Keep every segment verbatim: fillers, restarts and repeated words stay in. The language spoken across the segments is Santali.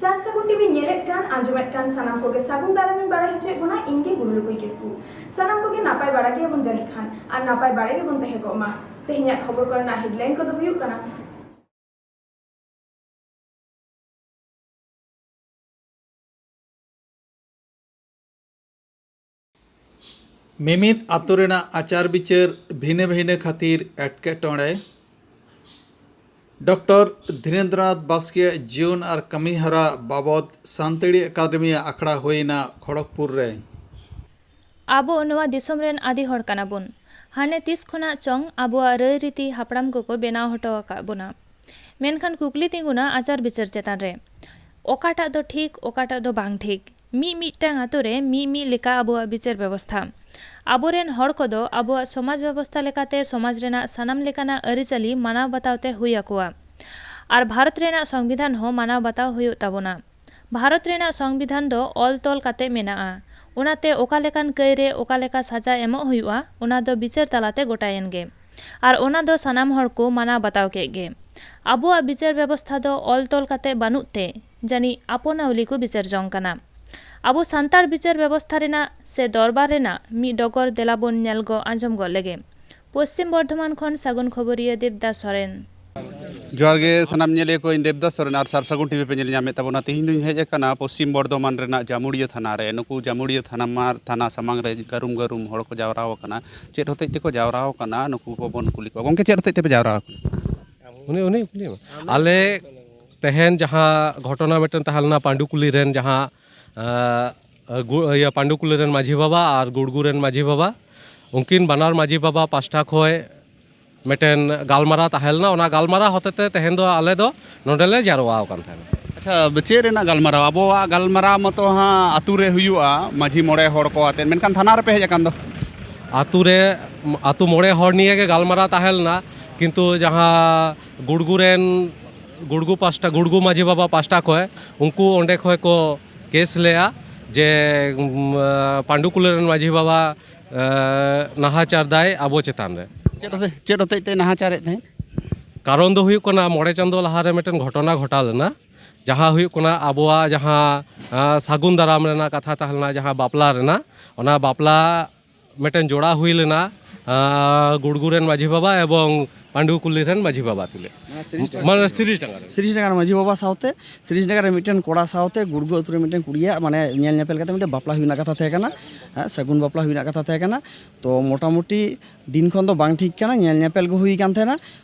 ᱥᱟᱨ ᱥᱟᱹᱜᱩᱱ ᱴᱤᱵᱷᱤ ᱧᱮᱞᱮᱫ ᱠᱟᱱ, ᱟᱸᱡᱚᱢᱮᱫ ᱠᱟᱱ ᱥᱟᱱᱟᱢ ᱠᱚᱜᱮ ᱥᱟᱹᱜᱩᱱ ᱫᱟᱨᱟᱢᱤᱧ ᱵᱟᱲᱟᱭ ᱦᱚᱪᱚᱭᱮᱫ ᱵᱚᱱᱟ, ᱤᱧ ᱜᱮ ᱜᱩᱨᱩᱞᱩᱠᱩᱭ ᱠᱤᱥᱠᱩ᱾ ᱥᱟᱱᱟᱢ ᱠᱚᱜᱮ ᱱᱟᱯᱟᱭ ᱵᱟᱲᱟ ᱜᱮᱭᱟᱵᱚᱱ ᱡᱟᱹᱱᱤᱡ ᱠᱷᱟᱱ, ᱟᱨ ᱱᱟᱯᱟᱭ ᱵᱟᱲᱟ ᱜᱮᱵᱚᱱ ᱛᱟᱦᱮᱸ ᱠᱚᱜ ᱢᱟ᱾ ᱛᱮᱦᱮᱧᱟᱜ ᱠᱷᱚᱵᱚᱨ ᱠᱚᱨᱮᱱᱟᱜ ᱦᱮᱰᱞᱟᱭᱤᱱ ᱠᱚᱫᱚ ᱦᱩᱭᱩᱜ ᱠᱟᱱᱟ᱾ ᱢᱤᱢᱤᱫ ᱟᱛᱳ ᱨᱮᱱᱟᱜ ᱟᱪᱟᱨ ᱵᱤᱪᱟᱹᱨ ᱵᱷᱤᱱᱟᱹ ᱵᱷᱤᱱᱟᱹ ᱠᱷᱟᱹᱛᱤᱨ ᱮᱴᱠᱮᱴᱚᱬᱮ᱾ ᱰᱚᱠᱴᱚᱨ ᱫᱷᱤᱨᱮᱱᱫᱨᱚᱱᱟᱛᱷ ᱵᱟᱥᱠᱮᱭᱟᱜ ᱡᱤᱭᱚᱱ ᱟᱨ ᱠᱟᱹᱢᱤᱦᱚᱨᱟ ᱵᱟᱵᱚᱫ ᱥᱟᱱᱛᱟᱲᱤ ᱮᱠᱟᱰᱮᱢᱤᱭᱟᱜ ᱟᱠᱷᱲᱟ ᱦᱩᱭᱮᱱᱟ ᱠᱷᱚᱲᱚᱜᱽᱯᱩᱨ ᱨᱮ᱾ ᱟᱵᱚ ᱱᱚᱣᱟ ᱫᱤᱥᱚᱢ ᱨᱮᱱ ᱟᱹᱫᱤ ᱦᱚᱲ ᱠᱟᱱᱟ ᱵᱚᱱ᱾ ᱦᱟᱱᱮ ᱛᱤᱥ ᱠᱷᱚᱱᱟᱜ ᱪᱚᱝ ᱟᱵᱚᱣᱟᱜ ᱨᱟᱹᱭ ᱨᱤᱛᱤ ᱦᱟᱯᱲᱟᱢ ᱠᱚᱠᱚ ᱵᱮᱱᱟᱣ ᱦᱚᱴᱚ ᱟᱠᱟᱫ ᱵᱚᱱᱟ᱾ ᱢᱮᱱᱠᱷᱟᱱ ᱠᱩᱠᱞᱤ ᱛᱤᱸᱜᱩᱱᱟ ᱟᱪᱟᱨ ᱵᱤᱪᱟᱹᱨ ᱪᱮᱛᱟᱱ ᱨᱮ, ᱚᱠᱟᱴᱟᱜ ᱫᱚ ᱴᱷᱤᱠ, ᱚᱠᱟᱴᱟᱜ ᱫᱚ ᱵᱟᱝ ᱴᱷᱤᱠ? ᱢᱤᱫ ᱢᱤᱫᱴᱟᱝ ᱟᱛᱳ ᱨᱮ ᱢᱤᱫ ᱢᱤᱫ ᱞᱮᱠᱟ ᱟᱵᱚᱣᱟᱜ ᱵᱤᱪᱟᱹᱨ ᱵᱮᱵᱚᱥᱛᱷᱟ᱾ ᱟᱵᱚᱨᱮᱱ ᱦᱚᱲ ᱠᱚᱫᱚ ᱟᱵᱚᱣᱟᱜ ᱥᱚᱢᱟᱡᱽ ᱵᱮᱵᱚᱥᱛᱷᱟ ᱞᱮᱠᱟᱛᱮ ᱥᱚᱢᱟᱡᱽ ᱨᱮᱱᱟᱜ ᱥᱟᱱᱟᱢ ᱞᱮᱠᱟᱱᱟᱜ ᱟᱹᱨᱤᱪᱟᱹᱞᱤ ᱢᱟᱱᱟᱣ ᱵᱟᱛᱟᱣ ᱛᱮ ᱦᱩᱭ ᱟᱠᱚᱣᱟ᱾ ᱟᱨ ᱵᱷᱟᱨᱚᱛ ᱨᱮᱱᱟᱜ ᱥᱚᱝᱵᱤᱫᱷᱟᱱ ᱦᱚᱸ ᱢᱟᱱᱟᱣ ᱵᱟᱛᱟᱣ ᱦᱩᱭᱩᱜ ᱛᱟᱵᱚᱱᱟ᱾ ᱵᱷᱟᱨᱚᱛ ᱨᱮᱱᱟᱜ ᱥᱚᱝᱵᱤᱫᱷᱟᱱ ᱫᱚ ᱚᱞ ᱛᱚᱞ ᱠᱟᱛᱮ ᱢᱮᱱᱟᱜᱼᱟ᱾ ᱚᱱᱟᱛᱮ ᱚᱠᱟ ᱞᱮᱠᱟᱱ ᱠᱟᱹᱭ ᱨᱮ ᱚᱠᱟ ᱞᱮᱠᱟ ᱥᱟᱡᱟ ᱮᱢᱚᱜ ᱦᱩᱭᱩᱜᱼᱟ, ᱚᱱᱟ ᱫᱚ ᱵᱤᱪᱟᱹᱨ ᱛᱟᱞᱟᱛᱮ ᱜᱚᱴᱟᱭᱮᱱ ᱜᱮ᱾ ᱟᱨ ᱚᱱᱟ ᱫᱚ ᱥᱟᱱᱟᱢ ᱦᱚᱲ ᱠᱚ ᱢᱟᱱᱟᱣ ᱵᱟᱛᱟᱣ ᱠᱮᱫ ᱜᱮ᱾ ᱟᱵᱚᱣᱟᱜ ᱵᱤᱪᱟᱹᱨ ᱵᱮᱵᱚᱥᱛᱷᱟ ᱫᱚ ᱚᱞ ᱛᱚᱞ ᱠᱟᱛᱮ ᱵᱟᱹᱱᱩᱜ ᱛᱮ ᱡᱟᱹᱱᱤᱡ ᱟᱯᱚᱱᱟᱣᱞᱤ ᱠᱚ ᱵᱤᱪᱟᱹᱨ ᱡᱚᱝ ᱠᱟᱱᱟ᱾ ᱟᱵᱚ ᱥᱟᱱᱛᱟᱲ ᱵᱤᱪᱟᱹᱨ ᱵᱮᱵᱚᱥᱛᱷᱟ ᱨᱮᱱᱟᱜ ᱥᱮ ᱫᱚᱨᱵᱟᱨ ᱨᱮᱱᱟᱜ ᱢᱤᱫ ᱰᱚᱜᱚᱨ ᱫᱮᱞᱟ ᱵᱚᱱ ᱧᱮᱞ ᱜᱚ ᱟᱸᱡᱚᱢ ᱜᱚᱫ ᱞᱮᱜᱮ᱾ ᱯᱚᱥᱪᱤᱢ ᱵᱚᱨᱫᱷᱚᱢᱟᱱ ᱠᱷᱚᱱ ᱥᱟᱹᱜᱩᱱ ᱠᱷᱚᱵᱚᱨᱤᱭᱟᱹ ᱫᱮᱵᱽᱫᱟᱥ ᱥᱚᱨᱮᱱ᱾ ᱡᱚᱦᱟᱨ ᱜᱮ ᱥᱟᱱᱟᱢ ᱧᱮᱞᱤᱭᱟᱹ ᱠᱚ, ᱤᱧ ᱫᱮᱵᱽᱫᱟᱥ ᱥᱚᱨᱮᱱ ᱟᱨ ᱥᱟᱨ ᱥᱟᱹᱜᱩᱱ ᱴᱤᱵᱷᱤ ᱯᱮ ᱧᱮᱞ ᱧᱟᱢᱮᱫ ᱛᱟᱵᱚᱱᱟ᱾ ᱛᱮᱦᱮᱧ ᱫᱚᱧ ᱦᱮᱡ ᱟᱠᱟᱱᱟ ᱯᱚᱥᱪᱤᱢ ᱵᱚᱨᱫᱷᱚᱢᱟᱱ ᱨᱮᱱᱟᱜ ᱡᱟᱢᱩᱲᱤᱭᱟᱹ ᱛᱷᱟᱱᱟ ᱨᱮ᱾ ᱱᱩᱠᱩ ᱡᱟᱢᱩᱲᱤᱭᱟᱹ ᱛᱷᱟᱱᱟ ᱢᱟ, ᱛᱷᱟᱱᱟ ᱥᱟᱢᱟᱝ ᱨᱮ ᱜᱟᱹᱨᱩᱢ ᱜᱟᱹᱨᱩᱢ ᱦᱚᱲ ᱠᱚ ᱡᱟᱣᱨᱟ ᱟᱠᱟᱱᱟ᱾ ᱪᱮᱫ ᱦᱚᱛᱮᱡ ᱛᱮᱠᱚ ᱡᱟᱣᱨᱟ ᱟᱠᱟᱱᱟ, ᱱᱩᱠᱩ ᱠᱚᱵᱚᱱ ᱠᱩᱞᱤ ᱠᱚᱣᱟ᱾ ᱜᱚᱢᱠᱮ, ᱪᱮᱫ ᱦᱚᱛᱮᱡ ᱛᱮᱯᱮ ᱡᱟᱣᱨᱟ ᱟᱠᱟᱱᱟ? ᱩᱱᱤ, ᱩᱱᱤ ᱠᱩᱞᱤᱭᱮᱢ᱾ ᱟᱞᱮ ᱛᱮᱦᱮᱧ ᱡᱟᱦᱟᱸ ᱜᱷᱚᱴᱚᱱᱟ ᱢᱤᱫᱴᱮᱱ ᱛᱟᱦᱮᱸ ᱞᱮᱱᱟ ᱯᱟᱺᱰᱩᱠᱩᱞᱤ ᱨᱮᱱ, ᱡᱟᱦᱟᱸ, ᱟᱸ, ᱜᱩ-, ᱤᱭᱟᱹ, ᱯᱟᱺᱰᱩᱠᱩᱞᱤ ᱨᱮᱱ ᱢᱟᱹᱡᱷᱤ ᱵᱟᱵᱟ ᱟᱨ ᱜᱩᱲᱜᱩ ᱨᱮᱱ ᱢᱟᱹᱡᱷᱤ ᱵᱟᱵᱟ, ᱩᱱᱠᱤᱱ ᱵᱟᱱᱟᱨ ᱢᱟᱹᱡᱷᱤ ᱵᱟᱵᱟ ᱯᱟᱥᱴᱟ ᱠᱷᱚᱱ ᱢᱤᱫᱴᱮᱱ ᱜᱟᱞᱢᱟᱨᱟᱣ ᱛᱟᱦᱮᱸ ᱞᱮᱱᱟ᱾ ᱚᱱᱟ ᱜᱟᱞᱢᱟᱨᱟᱣ ᱦᱚᱛᱮ ᱛᱮ ᱛᱮᱦᱮᱧ ᱫᱚ ᱟᱞᱮ ᱫᱚ ᱱᱚᱰᱮ ᱞᱮ ᱡᱟᱨᱣᱟ ᱟᱠᱟᱱ ᱛᱟᱦᱮᱱᱟ᱾ ᱟᱪᱪᱷᱟ, ᱪᱮᱫ ᱨᱮᱱᱟᱜ ᱜᱟᱞᱢᱟᱨᱟᱣ? ᱟᱵᱚᱣᱟᱜ ᱜᱟᱞᱢᱟᱨᱟᱣ ᱢᱟᱛᱚ ᱦᱟᱸᱜ ᱟᱹᱛᱩ ᱨᱮ ᱦᱩᱭᱩᱜᱼᱟ, ᱢᱟᱹᱡᱷᱤ ᱢᱚᱬᱮ ᱦᱚᱲ ᱠᱚ ᱟᱛᱮᱫ, ᱢᱮᱱᱠᱷᱟᱱ ᱛᱷᱟᱱᱟ ᱨᱮᱯᱮ ᱦᱮᱡ ᱟᱠᱟᱱ ᱫᱚ? ᱟᱹᱛᱩ ᱨᱮ, ᱟᱹᱛᱩ ᱢᱚᱬᱮ ᱦᱚᱲ ᱱᱤᱭᱮ ᱜᱮ ᱜᱟᱞᱢᱟᱨᱟᱣ ᱛᱟᱦᱮᱸ ᱞᱮᱱᱟ, ᱠᱤᱱᱛᱩ ᱡᱟᱦᱟᱸ ᱜᱩᱲᱜᱩ ᱨᱮᱱ, ᱜᱩᱲᱜᱩ ᱯᱟᱥᱴᱟ, ᱜᱩᱲᱜᱩ ᱢᱟᱹᱡᱷᱤ ᱵᱟᱵᱟ ᱯᱟᱥᱴᱟ ᱠᱷᱚᱱ, ᱩᱱᱠᱩ ᱚᱸᱰᱮ ᱠᱷᱚᱱ ᱠᱚ ᱠᱮᱥ ᱞᱮᱜᱼᱟ ᱡᱮ, ᱩᱢ, ᱯᱟᱺᱰᱩᱠᱩᱞ ᱨᱮᱱ ᱢᱟᱹᱡᱷᱤ ᱵᱟᱵᱟ, ᱮ, ᱱᱟᱦᱟᱪᱟᱨ ᱫᱟᱭ ᱟᱵᱚ ᱪᱮᱛᱟᱱ ᱨᱮ᱾ ᱪᱮᱫ ᱦᱚᱛᱮ-, ᱪᱮᱫ ᱦᱚᱛᱮᱡ ᱛᱮ ᱱᱟᱦᱟᱪᱟᱨᱮᱫ ᱛᱟᱦᱮᱸᱫ? ᱠᱟᱨᱚᱱ ᱫᱚ ᱦᱩᱭᱩᱜ ᱠᱟᱱᱟ, ᱢᱚᱬᱮ ᱪᱟᱸᱫᱳ ᱞᱟᱦᱟᱨᱮ ᱢᱤᱫᱴᱮᱱ ᱜᱷᱚᱴᱚᱱᱟ ᱜᱷᱚᱴᱟᱣ ᱞᱮᱱᱟ᱾ ᱡᱟᱦᱟᱸ ᱦᱩᱭᱩᱜ ᱠᱟᱱᱟ ᱟᱵᱚᱣᱟᱜ ᱡᱟᱦᱟᱸ, ᱟᱸ, ᱥᱟᱹᱜᱩᱱ ᱫᱟᱨᱟᱢ ᱨᱮᱱᱟᱜ ᱠᱟᱛᱷᱟ ᱛᱟᱦᱮᱸ ᱞᱮᱱᱟ, ᱡᱟᱦᱟᱸ ᱵᱟᱯᱞᱟ ᱨᱮᱱᱟᱜ, ᱚᱱᱟ ᱵᱟᱯᱞᱟ ᱢᱤᱫᱴᱮᱱ ᱡᱚᱲᱟ ᱦᱩᱭ ᱞᱮᱱᱟ, ᱟᱸ, ᱜᱩᱲᱜᱩ ᱨᱮᱱ ᱢᱟᱹᱡᱷᱤ ᱵᱟᱵᱟ ᱮᱵᱚᱝ ᱯᱟᱺᱰᱩ ᱠᱩᱞᱦᱤ ᱨᱮᱱ ᱢᱟᱹᱡᱷᱤ ᱵᱟᱵᱟ ᱛᱩᱞᱩᱡ᱾ ᱢᱟᱱᱮ ᱥᱤᱨᱤᱥ ᱰᱟᱸᱜᱟ ᱨᱮ᱾ ᱢᱟᱱᱮ ᱥᱤᱨᱤᱥ ᱰᱟᱸᱜᱟ ᱨᱮ᱾ ᱥᱤᱨᱤᱥ ᱰᱟᱸᱜᱟ ᱨᱮ ᱢᱟᱹᱡᱷᱤ ᱵᱟᱵᱟ ᱥᱟᱶᱛᱮ, ᱥᱤᱨᱤᱥ ᱰᱟᱸᱜᱟ ᱨᱮ ᱢᱤᱫᱴᱮᱱ ᱠᱚᱲᱟ ᱥᱟᱶᱛᱮ ᱜᱩᱲᱜᱩ ᱟᱹᱛᱩ ᱨᱮ ᱢᱤᱫᱴᱮᱱ ᱠᱩᱲᱤᱭᱟᱜ, ᱢᱟᱱᱮ, ᱧᱮᱞ ᱧᱮᱯᱮᱞ ᱠᱟᱛᱮ ᱢᱤᱫᱴᱮᱱ ᱵᱟᱯᱞᱟ ᱦᱩᱭ ᱨᱮᱱᱟᱜ ᱠᱟᱛᱷᱟ ᱛᱟᱦᱮᱸ ᱠᱟᱱᱟ᱾ ᱦᱮᱸ, ᱥᱟᱹᱜᱩᱱ ᱵᱟᱯᱞᱟ ᱦᱩᱭ ᱨᱮᱱᱟᱜ ᱠᱟᱛᱷᱟ ᱛᱟᱦᱮᱸ ᱠᱟᱱᱟ᱾ ᱛᱚ, ᱢᱚᱴᱟᱢᱩᱴᱤ ᱫᱤᱱ ᱠᱷᱚᱱ ᱫᱚ ᱵᱟᱝ ᱴᱷᱤᱠ ᱠᱟᱱᱟ, ᱧᱮᱞ ᱧᱮᱯᱮᱞ ᱜᱮ ᱦᱩᱭ ᱠᱟᱱ ᱛᱟᱦᱮᱱᱟ᱾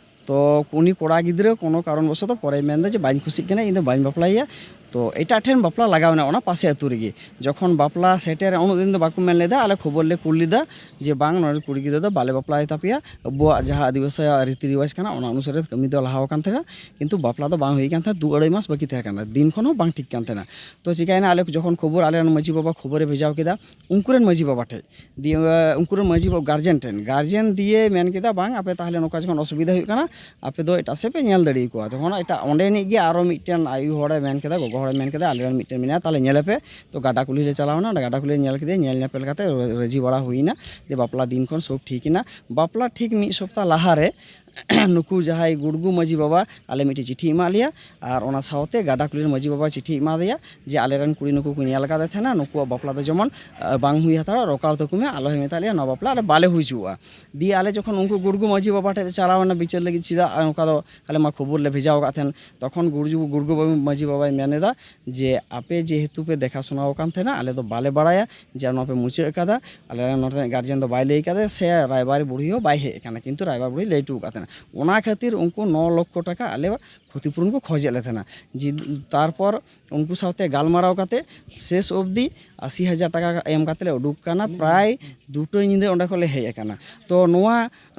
ᱛᱚ, ᱩᱱᱤ ᱠᱚᱲᱟ ᱜᱤᱫᱽᱨᱟᱹ ᱠᱳᱱᱳ ᱠᱟᱨᱚᱱ ᱵᱚᱥᱚᱛᱚ ᱯᱚᱨᱮᱭ ᱢᱮᱱᱫᱟ ᱡᱮ, "ᱵᱟᱹᱧ ᱠᱩᱥᱤᱜ ᱠᱟᱱᱟ, ᱤᱧ ᱫᱚ ᱵᱟᱹᱧ ᱵᱟᱯᱞᱟᱭᱮᱭᱟ᱾" ᱛᱚ, ᱮᱴᱟᱜ ᱴᱷᱮᱱ ᱵᱟᱯᱞᱟ ᱞᱟᱜᱟᱣ ᱮᱱᱟ ᱚᱱᱟ ᱯᱟᱥᱮ ᱟᱹᱛᱩ ᱨᱮᱜᱮ᱾ ᱡᱚᱠᱷᱚᱱ ᱵᱟᱯᱞᱟ ᱥᱮᱴᱮᱨ, ᱩᱱᱟᱹᱜ ᱫᱤᱱ ᱫᱚ ᱵᱟᱠᱚ ᱢᱮᱱ ᱞᱮᱫᱟ, ᱟᱞᱮ ᱠᱷᱚᱵᱚᱨ ᱞᱮ ᱠᱩᱞ ᱞᱮᱫᱟ ᱡᱮ, "ᱵᱟᱝ, ᱱᱚᱰᱮ ᱠᱩᱲᱤ ᱜᱤᱫᱽᱨᱟᱹ ᱫᱚ ᱵᱟᱞᱮ ᱵᱟᱯᱞᱟᱭ ᱛᱟᱯᱮᱭᱟ, ᱟᱵᱚᱣᱟᱜ ᱡᱟᱦᱟᱸ ᱟᱹᱫᱤᱵᱟᱹᱥᱤ ᱨᱤᱛᱤ ᱨᱮᱣᱟᱡᱽ ᱠᱟᱱᱟ, ᱚᱱᱟ ᱚᱱᱩᱥᱟᱨᱮ ᱠᱟᱹᱢᱤ ᱫᱚ ᱞᱟᱦᱟᱣ ᱟᱠᱟᱱ ᱛᱟᱦᱮᱱᱟ, ᱠᱤᱱᱛᱩ ᱵᱟᱯᱞᱟ ᱫᱚ ᱵᱟᱝ ᱦᱩᱭ ᱠᱟᱱ ᱛᱟᱦᱮᱱᱟ, ᱫᱩ ᱟᱹᱲᱟᱹᱭ ᱢᱟᱥ ᱵᱟᱹᱠᱤ ᱛᱟᱦᱮᱸ ᱠᱟᱱᱟ, ᱫᱤᱱ ᱠᱷᱚᱱ ᱦᱚᱸ ᱵᱟᱝ ᱴᱷᱤᱠ ᱠᱟᱱ ᱛᱟᱦᱮᱱᱟ᱾" ᱛᱚ, ᱪᱤᱠᱟᱹᱭᱮᱱᱟ, ᱟᱞᱮ ᱡᱚᱠᱷᱚᱱ ᱠᱷᱚᱵᱚᱨ ᱟᱞᱮ ᱨᱮᱱ ᱢᱟᱹᱡᱷᱤ ᱵᱟᱵᱟ ᱠᱷᱚᱵᱚᱨᱮ ᱵᱷᱮᱡᱟᱣ ᱠᱮᱫᱟ, ᱩᱱᱠᱩ ᱨᱮᱱ ᱢᱟᱹᱡᱷᱤ ᱵᱟᱵᱟ ᱴᱷᱮᱡ, ᱫᱤᱭᱮ, ᱩᱱᱠᱩ ᱨᱮᱱ ᱢᱟᱹᱡᱷᱤ ᱵᱟᱵᱟ, ᱜᱟᱨᱡᱮᱱ ᱴᱷᱮᱱ, ᱜᱟᱨᱡᱮᱱ ᱫᱤᱭᱮ ᱢᱮᱱ ᱠᱮᱫᱟ, "ᱵᱟᱝ, ᱟᱯᱮ ᱛᱟᱦᱚᱞᱮ ᱱᱚᱝᱠᱟ ᱡᱚᱠᱷᱚᱱ ᱚᱥᱩᱵᱤᱫᱷᱟ ᱦᱩᱭᱩᱜ ᱠᱟᱱᱟ, ᱟᱯᱮ ᱫᱚ ᱮᱴᱟᱜ ᱥᱮᱫ ᱯᱮ ᱧᱮᱞ ᱫᱟᱲᱮ ᱟᱠᱚᱣᱟ᱾" ᱛᱚᱠᱷᱚᱱ ᱮᱴᱟᱜ, ᱚᱸᱰᱮᱱᱤᱡ ᱜᱮ ᱟᱨᱚ ᱢᱤᱫᱴᱮᱱ ᱟᱭᱩ ᱦᱚᱲᱮ ᱢᱮᱱ ᱠᱮᱫᱟ, ᱜᱚᱜᱚ ᱦᱚᱲᱮ ᱢᱮᱱ ᱠᱮᱫᱟ, "ᱟᱞᱮ ᱨᱮᱱ ᱢᱤᱫᱴᱮᱱ ᱢᱮᱱᱟᱭᱟ, ᱛᱟᱦᱚᱞᱮ ᱧᱮᱞᱮ ᱯᱮ᱾" ᱛᱚ, ᱜᱟᱰᱟ ᱠᱩᱞᱦᱤ ᱞᱮ ᱪᱟᱞᱟᱣ ᱮᱱᱟ, ᱚᱸᱰᱮ ᱜᱟᱰᱟ ᱠᱩᱞᱦᱤ ᱞᱮ ᱧᱮᱞ ᱠᱮᱫᱮᱭᱟ, ᱧᱮᱞ ᱧᱮᱯᱮᱞ ᱠᱟᱛᱮ ᱨᱟᱹᱡᱤ ᱵᱟᱲᱟ ᱦᱩᱭ ᱮᱱᱟ᱾ ᱫᱤᱭᱮ ᱵᱟᱯᱞᱟ ᱫᱤᱱ ᱠᱷᱚᱱ ᱥᱩᱵ ᱴᱷᱤᱠ ᱮᱱᱟ᱾ ᱵᱟᱯᱞᱟ ᱴᱷᱤᱠ ᱢᱤᱫ ᱥᱚᱯᱛᱟ ᱞᱟᱦᱟᱨᱮ ᱱᱩᱠᱩ ᱡᱟᱦᱟᱸᱭ ᱜᱩᱲᱜᱩ ᱢᱟᱹᱡᱷᱤ ᱵᱟᱵᱟ ᱟᱞᱮ ᱢᱤᱫᱴᱮᱡ ᱪᱤᱴᱷᱤ ᱮᱢᱟᱫ ᱞᱮᱭᱟ, ᱟᱨ ᱚᱱᱟ ᱥᱟᱶᱛᱮ ᱜᱟᱰᱟ ᱠᱩᱞᱦᱤ ᱨᱮᱱ ᱢᱟᱹᱡᱷᱤ ᱵᱟᱵᱟ ᱪᱤᱴᱷᱤ ᱮᱢᱟᱫᱮᱭᱟ ᱡᱮ, "ᱟᱞᱮ ᱨᱮᱱ ᱠᱩᱲᱤ ᱱᱩᱠᱩ ᱠᱚ ᱧᱮᱞ ᱟᱠᱟᱫᱮ ᱛᱟᱦᱮᱱᱟ, ᱱᱩᱠᱩᱣᱟᱜ ᱵᱟᱯᱞᱟ ᱫᱚ ᱡᱮᱢᱚᱱ, ᱟᱸ, ᱵᱟᱝ ᱦᱩᱭ ᱦᱟᱛᱟᱲᱚᱜ, ᱨᱚᱠᱟᱣ ᱛᱟᱠᱚ ᱢᱮ, ᱟᱞᱚᱭ ᱢᱮᱛᱟᱜ ᱞᱮᱭᱟ, ᱱᱚᱣᱟ ᱵᱟᱯᱞᱟ ᱟᱞᱮ ᱵᱟᱞᱮ ᱦᱩᱭ ᱦᱚᱪᱚᱣᱟᱜᱼᱟ᱾" ᱫᱤᱭᱮ ᱟᱞᱮ ᱡᱚᱠᱷᱚᱱ ᱩᱱᱠᱩ ᱜᱩᱲᱜᱩ ᱢᱟᱹᱡᱷᱤ ᱵᱟᱵᱟ ᱴᱷᱮᱡ ᱞᱮ ᱪᱟᱞᱟᱣ ᱮᱱᱟ ᱵᱤᱪᱟᱹᱨ ᱞᱟᱹᱜᱤᱫ, ᱪᱮᱫᱟᱜ ᱱᱚᱝᱠᱟ ᱫᱚ ᱟᱞᱮ ᱢᱟ ᱠᱷᱚᱵᱚᱨ ᱞᱮ ᱵᱷᱮᱡᱟᱣ ᱟᱠᱟᱫ ᱛᱟᱦᱮᱱ, ᱛᱚᱠᱷᱚᱱ ᱜᱩᱲᱜᱩ, ᱜᱩᱲᱜᱩ ᱢᱟᱹᱡᱷᱤ ᱵᱟᱵᱟᱭ ᱢᱮᱱ ᱮᱫᱟ ᱡᱮ, "ᱟᱯᱮ ᱡᱮᱦᱮᱛᱩ ᱯᱮ ᱫᱮᱠᱷᱟ ᱥᱩᱱᱟ ᱟᱠᱟᱱ ᱛᱟᱦᱮᱱᱟ, ᱟᱞᱮ ᱫᱚ ᱵᱟᱞᱮ ᱵᱟᱲᱟᱭᱟ ᱡᱮ ᱱᱚᱣᱟ ᱯᱮ ᱢᱩᱪᱟᱹᱫ ᱟᱠᱟᱫᱟ, ᱟᱞᱮ ᱨᱮᱱ ᱱᱚᱰᱮ ᱨᱮᱱ ᱜᱟᱨᱡᱮᱱ ᱫᱚ ᱵᱟᱭ ᱞᱟᱹᱭ ᱟᱠᱟᱫᱟ, ᱥᱮ ᱨᱟᱭᱵᱟᱨ ᱵᱩᱲᱦᱤ ᱦᱚᱸ ᱵᱟᱭ ᱦᱮᱡ ᱟᱠᱟᱱᱟ, ᱠᱤᱱᱛᱩ ᱨᱟᱭᱵᱟᱨ ᱵᱩᱲᱦᱤ ᱞᱟᱹᱭ ᱦᱚᱴᱚ ᱟᱠᱟᱫ ᱛᱟᱦᱮᱱᱟ᱾" ᱚᱱᱟ ᱠᱷᱟᱹᱛᱤᱨ ᱩᱱᱠᱩ ᱱᱚ ᱞᱚᱠᱠᱷᱚ ᱴᱟᱠᱟ ᱟᱞᱮ ᱠᱷᱚᱛᱤᱯᱩᱨᱚᱱ ᱠᱚ ᱠᱷᱚᱡᱮᱫ ᱞᱮ ᱛᱟᱦᱮᱱᱟ᱾ ᱡᱮ, ᱛᱟᱨᱯᱚᱨ ᱩᱱᱠᱩ ᱥᱟᱶᱛᱮ ᱜᱟᱞᱢᱟᱨᱟᱣ ᱠᱟᱛᱮ ᱥᱮᱥ ᱚᱵᱫᱤ ᱟᱥᱤ ᱦᱟᱡᱟᱨ ᱴᱟᱠᱟ ᱮᱢ ᱠᱟᱛᱮ ᱞᱮ ᱩᱰᱩᱠ ᱟᱠᱟᱱᱟ᱾ ᱯᱨᱟᱭ ᱫᱩᱴᱟᱹ ᱧᱤᱫᱟᱹ ᱚᱸᱰᱮ ᱠᱷᱚᱱ ᱞᱮ ᱦᱮᱡ ᱟᱠᱟᱱᱟ᱾ ᱛᱚ, ᱱᱚᱣᱟ,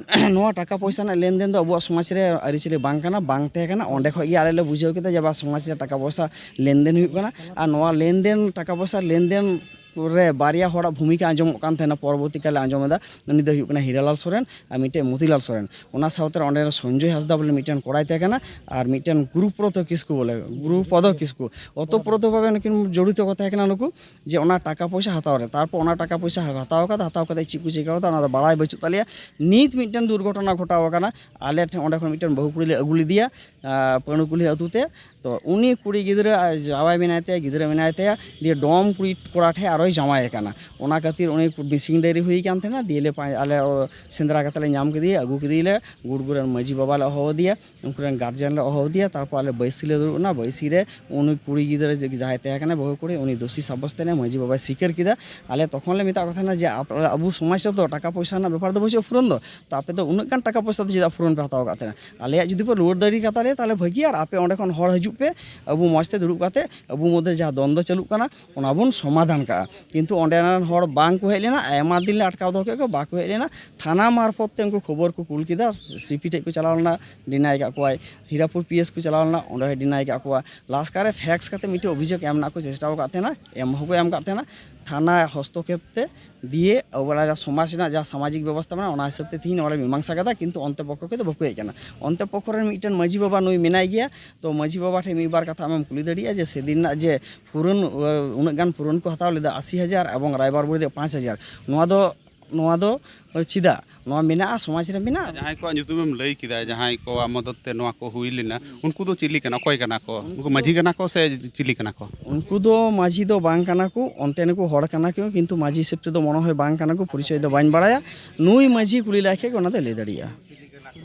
ᱱᱚᱣᱟ ᱴᱟᱠᱟ ᱯᱚᱭᱥᱟ ᱨᱮᱱᱟᱜ ᱞᱮᱱᱫᱮᱱ ᱫᱚ ᱟᱵᱚᱣᱟᱜ ᱥᱚᱢᱟᱡᱽ ᱨᱮ ᱟᱹᱨᱤᱪᱟᱹᱞᱤ ᱵᱟᱝ ᱠᱟᱱᱟ, ᱵᱟᱝ ᱛᱟᱦᱮᱸ ᱠᱟᱱᱟ᱾ ᱚᱸᱰᱮ ᱠᱷᱚᱱ ᱜᱮ ᱟᱞᱮ ᱞᱮ ᱵᱩᱡᱷᱟᱹᱣ ᱠᱮᱫᱟ ᱡᱮ, ᱵᱟ, ᱥᱚᱢᱟᱡᱽ ᱨᱮ ᱴᱟᱠᱟ ᱯᱚᱭᱥᱟ ᱞᱮᱱᱫᱮᱱ ᱦᱩᱭᱩᱜ ᱠᱟᱱᱟ᱾ ᱟᱨ ᱱᱚᱣᱟ ᱞᱮᱱᱫᱮᱱ, ᱴᱟᱠᱟ ᱯᱚᱭᱥᱟ ᱞᱮᱱᱫᱮᱱ ᱨᱮ ᱵᱟᱨᱭᱟ ᱦᱚᱲᱟᱜ ᱵᱷᱩᱢᱤᱠᱟ ᱟᱸᱡᱚᱢᱚᱜ ᱠᱟᱱ ᱛᱟᱦᱮᱱᱟ, ᱯᱚᱨᱚᱵᱚᱨᱛᱤ ᱠᱟᱞᱮ ᱟᱸᱡᱚᱢ ᱮᱫᱟ, ᱩᱱᱤ ᱫᱚ ᱦᱩᱭᱩᱜ ᱠᱟᱱᱟ ᱦᱤᱨᱟᱞᱟᱞ ᱥᱚᱨᱮᱱ ᱟᱨ ᱢᱤᱫᱴᱮᱡ ᱢᱚᱛᱤᱞᱟᱞ ᱥᱚᱨᱮᱱ᱾ ᱚᱱᱟ ᱥᱟᱶᱛᱮ ᱚᱸᱰᱮ ᱥᱚᱧᱡᱚᱭ ᱦᱟᱸᱥᱫᱟ ᱵᱚᱞᱮ ᱢᱤᱫᱴᱮᱱ ᱠᱚᱲᱟᱭ ᱛᱟᱦᱮᱸ ᱠᱟᱱᱟ, ᱟᱨ ᱢᱤᱫᱴᱮᱱ ᱜᱩᱨᱩᱯᱨᱚᱫᱚ ᱠᱤᱥᱠᱩ ᱵᱚᱞᱮ, ᱜᱩᱨᱩᱯᱚᱫᱚ ᱠᱤᱥᱠᱩ, ᱚᱛᱚᱯᱨᱚᱛᱚ ᱵᱷᱟᱵᱮ ᱱᱩᱠᱤᱱ ᱡᱚᱲᱤᱛᱚ ᱠᱚ ᱛᱟᱦᱮᱸ ᱠᱟᱱᱟ ᱱᱩᱠᱩ, ᱡᱮ ᱚᱱᱟ ᱴᱟᱠᱟ ᱯᱚᱭᱥᱟ ᱦᱟᱛᱟᱣ ᱨᱮ᱾ ᱛᱟᱨᱯᱚᱨ ᱚᱱᱟ ᱴᱟᱠᱟ ᱯᱚᱭᱥᱟ ᱦᱟᱛᱟᱣ ᱠᱟᱫᱟ, ᱦᱟᱛᱟᱣ ᱠᱟᱛᱮ ᱪᱮᱫ ᱠᱚ ᱪᱤᱠᱟᱹ ᱠᱟᱫᱟ ᱚᱱᱟ ᱫᱚ ᱵᱟᱲᱟᱭ ᱵᱟᱹᱪᱩᱜ ᱛᱟᱞᱮᱭᱟ᱾ ᱱᱤᱛ ᱢᱤᱫᱴᱮᱱ ᱫᱩᱨᱜᱷᱚᱴᱚᱱᱟ ᱜᱷᱚᱴᱟᱣ ᱟᱠᱟᱱᱟ, ᱟᱞᱮ ᱴᱷᱮᱱ ᱚᱸᱰᱮ ᱠᱷᱚᱱ ᱢᱤᱫᱴᱮᱱ ᱵᱟᱹᱦᱩ ᱠᱩᱲᱤ ᱞᱮ ᱟᱹᱜᱩ ᱞᱮᱫᱮᱭᱟ, ᱟᱸ, ᱯᱟᱹᱬᱩ ᱠᱩᱞᱦᱤ ᱟᱹᱛᱩ ᱛᱮ, ᱛᱚ ᱩᱱᱤ ᱠᱩᱲᱤ ᱜᱤᱫᱽᱨᱟᱹ ᱟᱡ ᱡᱟᱶᱟᱭ ᱢᱮᱱᱟᱭ ᱛᱟᱭᱟ, ᱜᱤᱫᱽᱨᱟᱹ ᱢᱮᱱᱟᱭ ᱛᱟᱭᱟ, ᱫᱤᱭᱮ ᱰᱚᱢ ᱠᱩᱲᱤ ᱠᱚᱲᱟ ᱴᱷᱮᱱ ᱟᱨᱚᱭ ᱡᱟᱶᱟᱭ ᱟᱠᱟᱱᱟ᱾ ᱚᱱᱟ ᱠᱷᱟᱹᱛᱤᱨ ᱩᱱᱤ ᱢᱤᱥᱤᱝ ᱰᱟᱭᱨᱤ ᱦᱩᱭ ᱟᱠᱟᱱ ᱛᱟᱦᱮᱱᱟ᱾ ᱫᱤᱭᱮ ᱞᱮ ᱯᱟ- ᱟᱞᱮ ᱚ, ᱥᱮᱸᱫᱽᱨᱟ ᱠᱟᱛᱮ ᱞᱮ ᱧᱟᱢ ᱠᱮᱫᱮᱭᱟ, ᱟᱹᱜᱩ ᱠᱮᱫᱮᱭᱟᱞᱮ᱾ ᱜᱩᱲᱜᱩ ᱨᱮᱱ ᱢᱟᱹᱡᱷᱤ ᱵᱟᱵᱟ ᱞᱮ ᱦᱚᱦᱚ ᱟᱫᱮᱭᱟ, ᱩᱱᱠᱩ ᱨᱮᱱ ᱜᱟᱨᱡᱮᱱ ᱞᱮ ᱦᱚᱦᱚ ᱟᱫᱮᱭᱟ᱾ ᱛᱟᱨᱯᱚᱨ ᱟᱞᱮ ᱵᱟᱹᱭᱥᱤ ᱞᱮ ᱫᱩᱲᱩᱵ ᱮᱱᱟ᱾ ᱵᱟᱹᱭᱥᱤ ᱨᱮ ᱩᱱᱤ ᱠᱩᱲᱤ ᱜᱤᱫᱽᱨᱟᱹ ᱡᱮ ᱡᱟᱦᱟᱸᱭ ᱛᱟᱦᱮᱸ ᱠᱟᱱᱟᱭ, ᱵᱟᱹᱦᱩ ᱠᱩᱲᱤ, ᱩᱱᱤ ᱫᱳᱥᱤ ᱥᱟᱵᱚᱥᱛᱮ ᱮᱱᱟᱭ, ᱢᱟᱹᱡᱷᱤ ᱵᱟᱵᱟᱭ ᱥᱤᱠᱟᱹᱨ ᱠᱮᱫᱟ᱾ ᱟᱞᱮ ᱛᱚᱠᱷᱚᱱ ᱞᱮ ᱢᱮᱛᱟᱜ ᱠᱚ ᱛᱟᱦᱮᱱᱟ ᱡᱮ, ᱟᱯ- ᱟᱵᱚ ᱥᱚᱢᱟᱡᱽ ᱨᱮᱫᱚ ᱴᱟᱠᱟ ᱯᱚᱭᱥᱟ ᱨᱮᱱᱟᱜ ᱵᱮᱯᱟᱨ ᱫᱚ ᱵᱟᱹᱪᱩᱜᱼᱟ ᱯᱷᱩᱨᱚᱱ ᱫᱚ, ᱛᱚ ᱟᱯᱮ ᱫᱚ ᱩᱱᱟᱹᱜ ᱜᱟᱱ ᱴᱟᱠᱟ ᱯᱚᱭᱥᱟ ᱫᱚ ᱪᱮᱫᱟᱜ ᱯᱷᱩᱨᱚᱱ ᱯᱮ ᱦᱟᱛᱟᱣ ᱟᱠᱟᱫ ᱛᱟᱦᱮᱱᱟ? ᱟᱞᱮᱭᱟᱜ ᱡᱩᱫᱤ ᱯᱮ ᱨᱩᱣᱟᱹᱲ ᱫᱟᱲᱮ ᱠᱟᱛᱟ ᱞᱮᱭᱟ, ᱛᱟᱦᱚᱞᱮ ᱵᱷᱟᱹᱜᱤ, ᱟᱨ ᱟᱯᱮ ᱚᱸᱰᱮ ᱠᱷᱚᱱ ᱦᱚᱲ ᱦᱤᱡᱩᱜ ᱯᱮ, ᱟᱵᱚ ᱢᱚᱡᱽ ᱛᱮ ᱫᱩᱲᱩᱵ ᱠᱟᱛᱮ ᱟᱵᱚ ᱢᱚᱫᱽᱫᱷᱮ ᱡᱟᱦᱟᱸ ᱫᱚᱱ ᱫᱚ ᱪᱟᱹᱞᱩᱜ ᱠᱟᱱᱟ, ᱚᱱᱟ ᱵᱚᱱ ᱥᱚᱢᱟᱫᱷᱟᱱ ᱠᱟᱜᱼᱟ᱾ ᱠᱤᱱᱛᱩ ᱚᱸᱰᱮ ᱨᱮᱱ ᱦᱚᱲ ᱵᱟᱝ ᱠᱚ ᱦᱮᱡ ᱞᱮᱱᱟ, ᱟᱭᱢᱟ ᱫᱤᱱ ᱞᱮ ᱟᱴᱠᱟᱣ ᱫᱚᱦᱚ ᱠᱮᱫ ᱠᱚᱣᱟ, ᱵᱟᱠᱚ ᱦᱮᱡ ᱞᱮᱱᱟ᱾ ᱛᱷᱟᱱᱟ ᱢᱟᱨᱯᱷᱚᱛ ᱛᱮ ᱩᱱᱠᱩ ᱠᱷᱚᱵᱚᱨ ᱠᱚ ᱠᱩᱞ ᱠᱮᱫᱟ, ᱥᱤᱯᱤ ᱴᱷᱮᱡ ᱠᱚ ᱪᱟᱞᱟᱣ ᱞᱮᱱᱟ, ᱰᱤᱱᱟᱭ ᱠᱟᱜ ᱠᱚᱣᱟᱭ᱾ ᱦᱤᱨᱟᱯᱩᱨ ᱯᱤ ᱮᱥ ᱠᱚ ᱪᱟᱞᱟᱣ ᱞᱮᱱᱟ, ᱚᱸᱰᱮ ᱦᱚᱸᱭ ᱰᱤᱱᱟᱭ ᱠᱟᱜ ᱠᱚᱣᱟ᱾ ᱞᱟᱥᱠᱟ ᱨᱮ ᱯᱷᱮᱠᱥ ᱠᱟᱛᱮ ᱢᱤᱫᱴᱮᱡ ᱚᱵᱷᱤᱡᱳᱜᱽ ᱮᱢ ᱨᱮᱱᱟᱜ ᱠᱚ ᱪᱮᱥᱴᱟ ᱟᱠᱟᱫ ᱛᱟᱦᱮᱱᱟ, ᱮᱢ ᱦᱚᱸᱠᱚ ᱮᱢ ᱟᱠᱟᱫ ᱛᱟᱦᱮᱱᱟ᱾ ᱛᱷᱟᱱᱟ ᱦᱚᱥᱛᱚᱠᱷᱮᱯ ᱛᱮ ᱫᱤᱭᱮ ᱟᱵᱚᱣᱟᱜ ᱡᱟᱦᱟᱸ ᱥᱚᱢᱟᱡᱽ ᱨᱮᱱᱟᱜ ᱡᱟᱦᱟᱸ ᱥᱟᱢᱟᱡᱤᱠ ᱵᱮᱵᱚᱥᱛᱷᱟ ᱢᱮᱱᱟᱜᱼᱟ, ᱚᱱᱟ ᱦᱤᱥᱟᱹᱵ ᱛᱮ ᱛᱤᱦᱤᱧ ᱱᱚᱣᱟ ᱞᱮ ᱢᱤᱢᱟᱝᱥᱟ ᱠᱮᱫᱟ, ᱠᱤᱱᱛᱩ ᱚᱱᱛᱮ ᱯᱚᱠᱠᱷᱚ ᱠᱷᱚᱱ ᱫᱚ ᱵᱟᱠᱚ ᱦᱮᱡ ᱟᱠᱟᱱᱟ᱾ ᱚᱱᱛᱮ ᱯᱚᱠᱠᱷᱚ ᱨᱮᱱ ᱢᱤᱫᱴᱮᱱ ᱢᱟᱹᱡᱷᱤ ᱵᱟᱵᱟ ᱱᱩᱭ ᱢᱮᱱᱟᱭ ᱜᱮᱭᱟ, ᱛᱚ ᱢᱟᱹᱡᱷᱤ ᱵᱟᱵᱟ ᱴᱷᱮᱱ ᱢᱤᱫ ᱵᱟᱨ ᱠᱟᱛᱷᱟ ᱟᱢᱮᱢ ᱠᱩᱞᱤ ᱫᱟᱲᱮᱭᱟᱜᱼᱟ ᱡᱮ ᱥᱮᱫᱤᱱ ᱨᱮᱱᱟᱜ ᱡᱮ ᱯᱩᱨᱚᱱ, ᱩᱱᱟᱹᱜ ᱜᱟᱱ ᱯᱩᱨᱚᱱ ᱠᱚ ᱦᱟᱛᱟᱣ ᱞᱮᱫᱟ, ᱟᱥᱤ ᱦᱟᱡᱟᱨ ᱮᱵᱚᱝ ᱨᱟᱭᱵᱟᱨ ᱵᱩᱲᱦᱤ ᱨᱮ ᱯᱟᱸᱪ ᱦᱟᱡᱟᱨ, ᱱᱚᱣᱟ ᱫᱚ, ᱱᱚᱣᱟ ᱫᱚ ᱪᱮᱫᱟᱜ? ᱱᱚᱣᱟ ᱢᱮᱱᱟᱜᱼᱟ, ᱥᱚᱢᱟᱡᱽ ᱨᱮ ᱢᱮᱱᱟᱜᱼᱟ᱾ ᱡᱟᱦᱟᱸᱭ ᱠᱚᱣᱟᱜ ᱧᱩᱛᱩᱢᱮᱢ ᱞᱟᱹᱭ ᱠᱮᱫᱟ, ᱡᱟᱦᱟᱸᱭ ᱠᱚᱣᱟᱜ ᱢᱚᱫᱚᱛ ᱛᱮ ᱱᱚᱣᱟ ᱠᱚ ᱦᱩᱭ ᱞᱮᱱᱟ, ᱩᱱᱠᱩ ᱫᱚ ᱪᱤᱞᱤ ᱠᱟᱱᱟ, ᱚᱠᱚᱭ ᱠᱟᱱᱟ ᱠᱚ? ᱩᱱᱠᱩ ᱢᱟᱹᱡᱷᱤ ᱠᱟᱱᱟ ᱠᱚ ᱥᱮ ᱪᱤᱞᱤ ᱠᱟᱱᱟ ᱠᱚ? ᱩᱱᱠᱩ ᱫᱚ ᱢᱟᱹᱡᱷᱤ ᱫᱚ ᱵᱟᱝ ᱠᱟᱱᱟ ᱠᱚ, ᱚᱱᱛᱮ ᱱᱩᱠᱩ ᱦᱚᱲ ᱠᱟᱱᱟ ᱠᱚ, ᱠᱤᱱᱛᱩ ᱢᱟᱹᱡᱷᱤ ᱦᱤᱥᱟᱹᱵ ᱛᱮᱫᱚ ᱢᱚᱱᱮ ᱦᱚᱭ ᱵᱟᱝ ᱠᱟᱱᱟ ᱠᱚ, ᱯᱚᱨᱤᱪᱚᱭ ᱫᱚ ᱵᱟᱹᱧ ᱵᱟᱲᱟᱭᱟ᱾ ᱱᱩᱭ ᱢᱟᱹᱡᱷᱤ ᱠᱩᱞᱤ ᱞᱟᱭ ᱠᱷᱟᱡ ᱜᱮ ᱚᱱᱟ ᱫᱚᱭ ᱞᱟᱹᱭ ᱫᱟᱲᱮᱭᱟᱜᱼᱟ᱾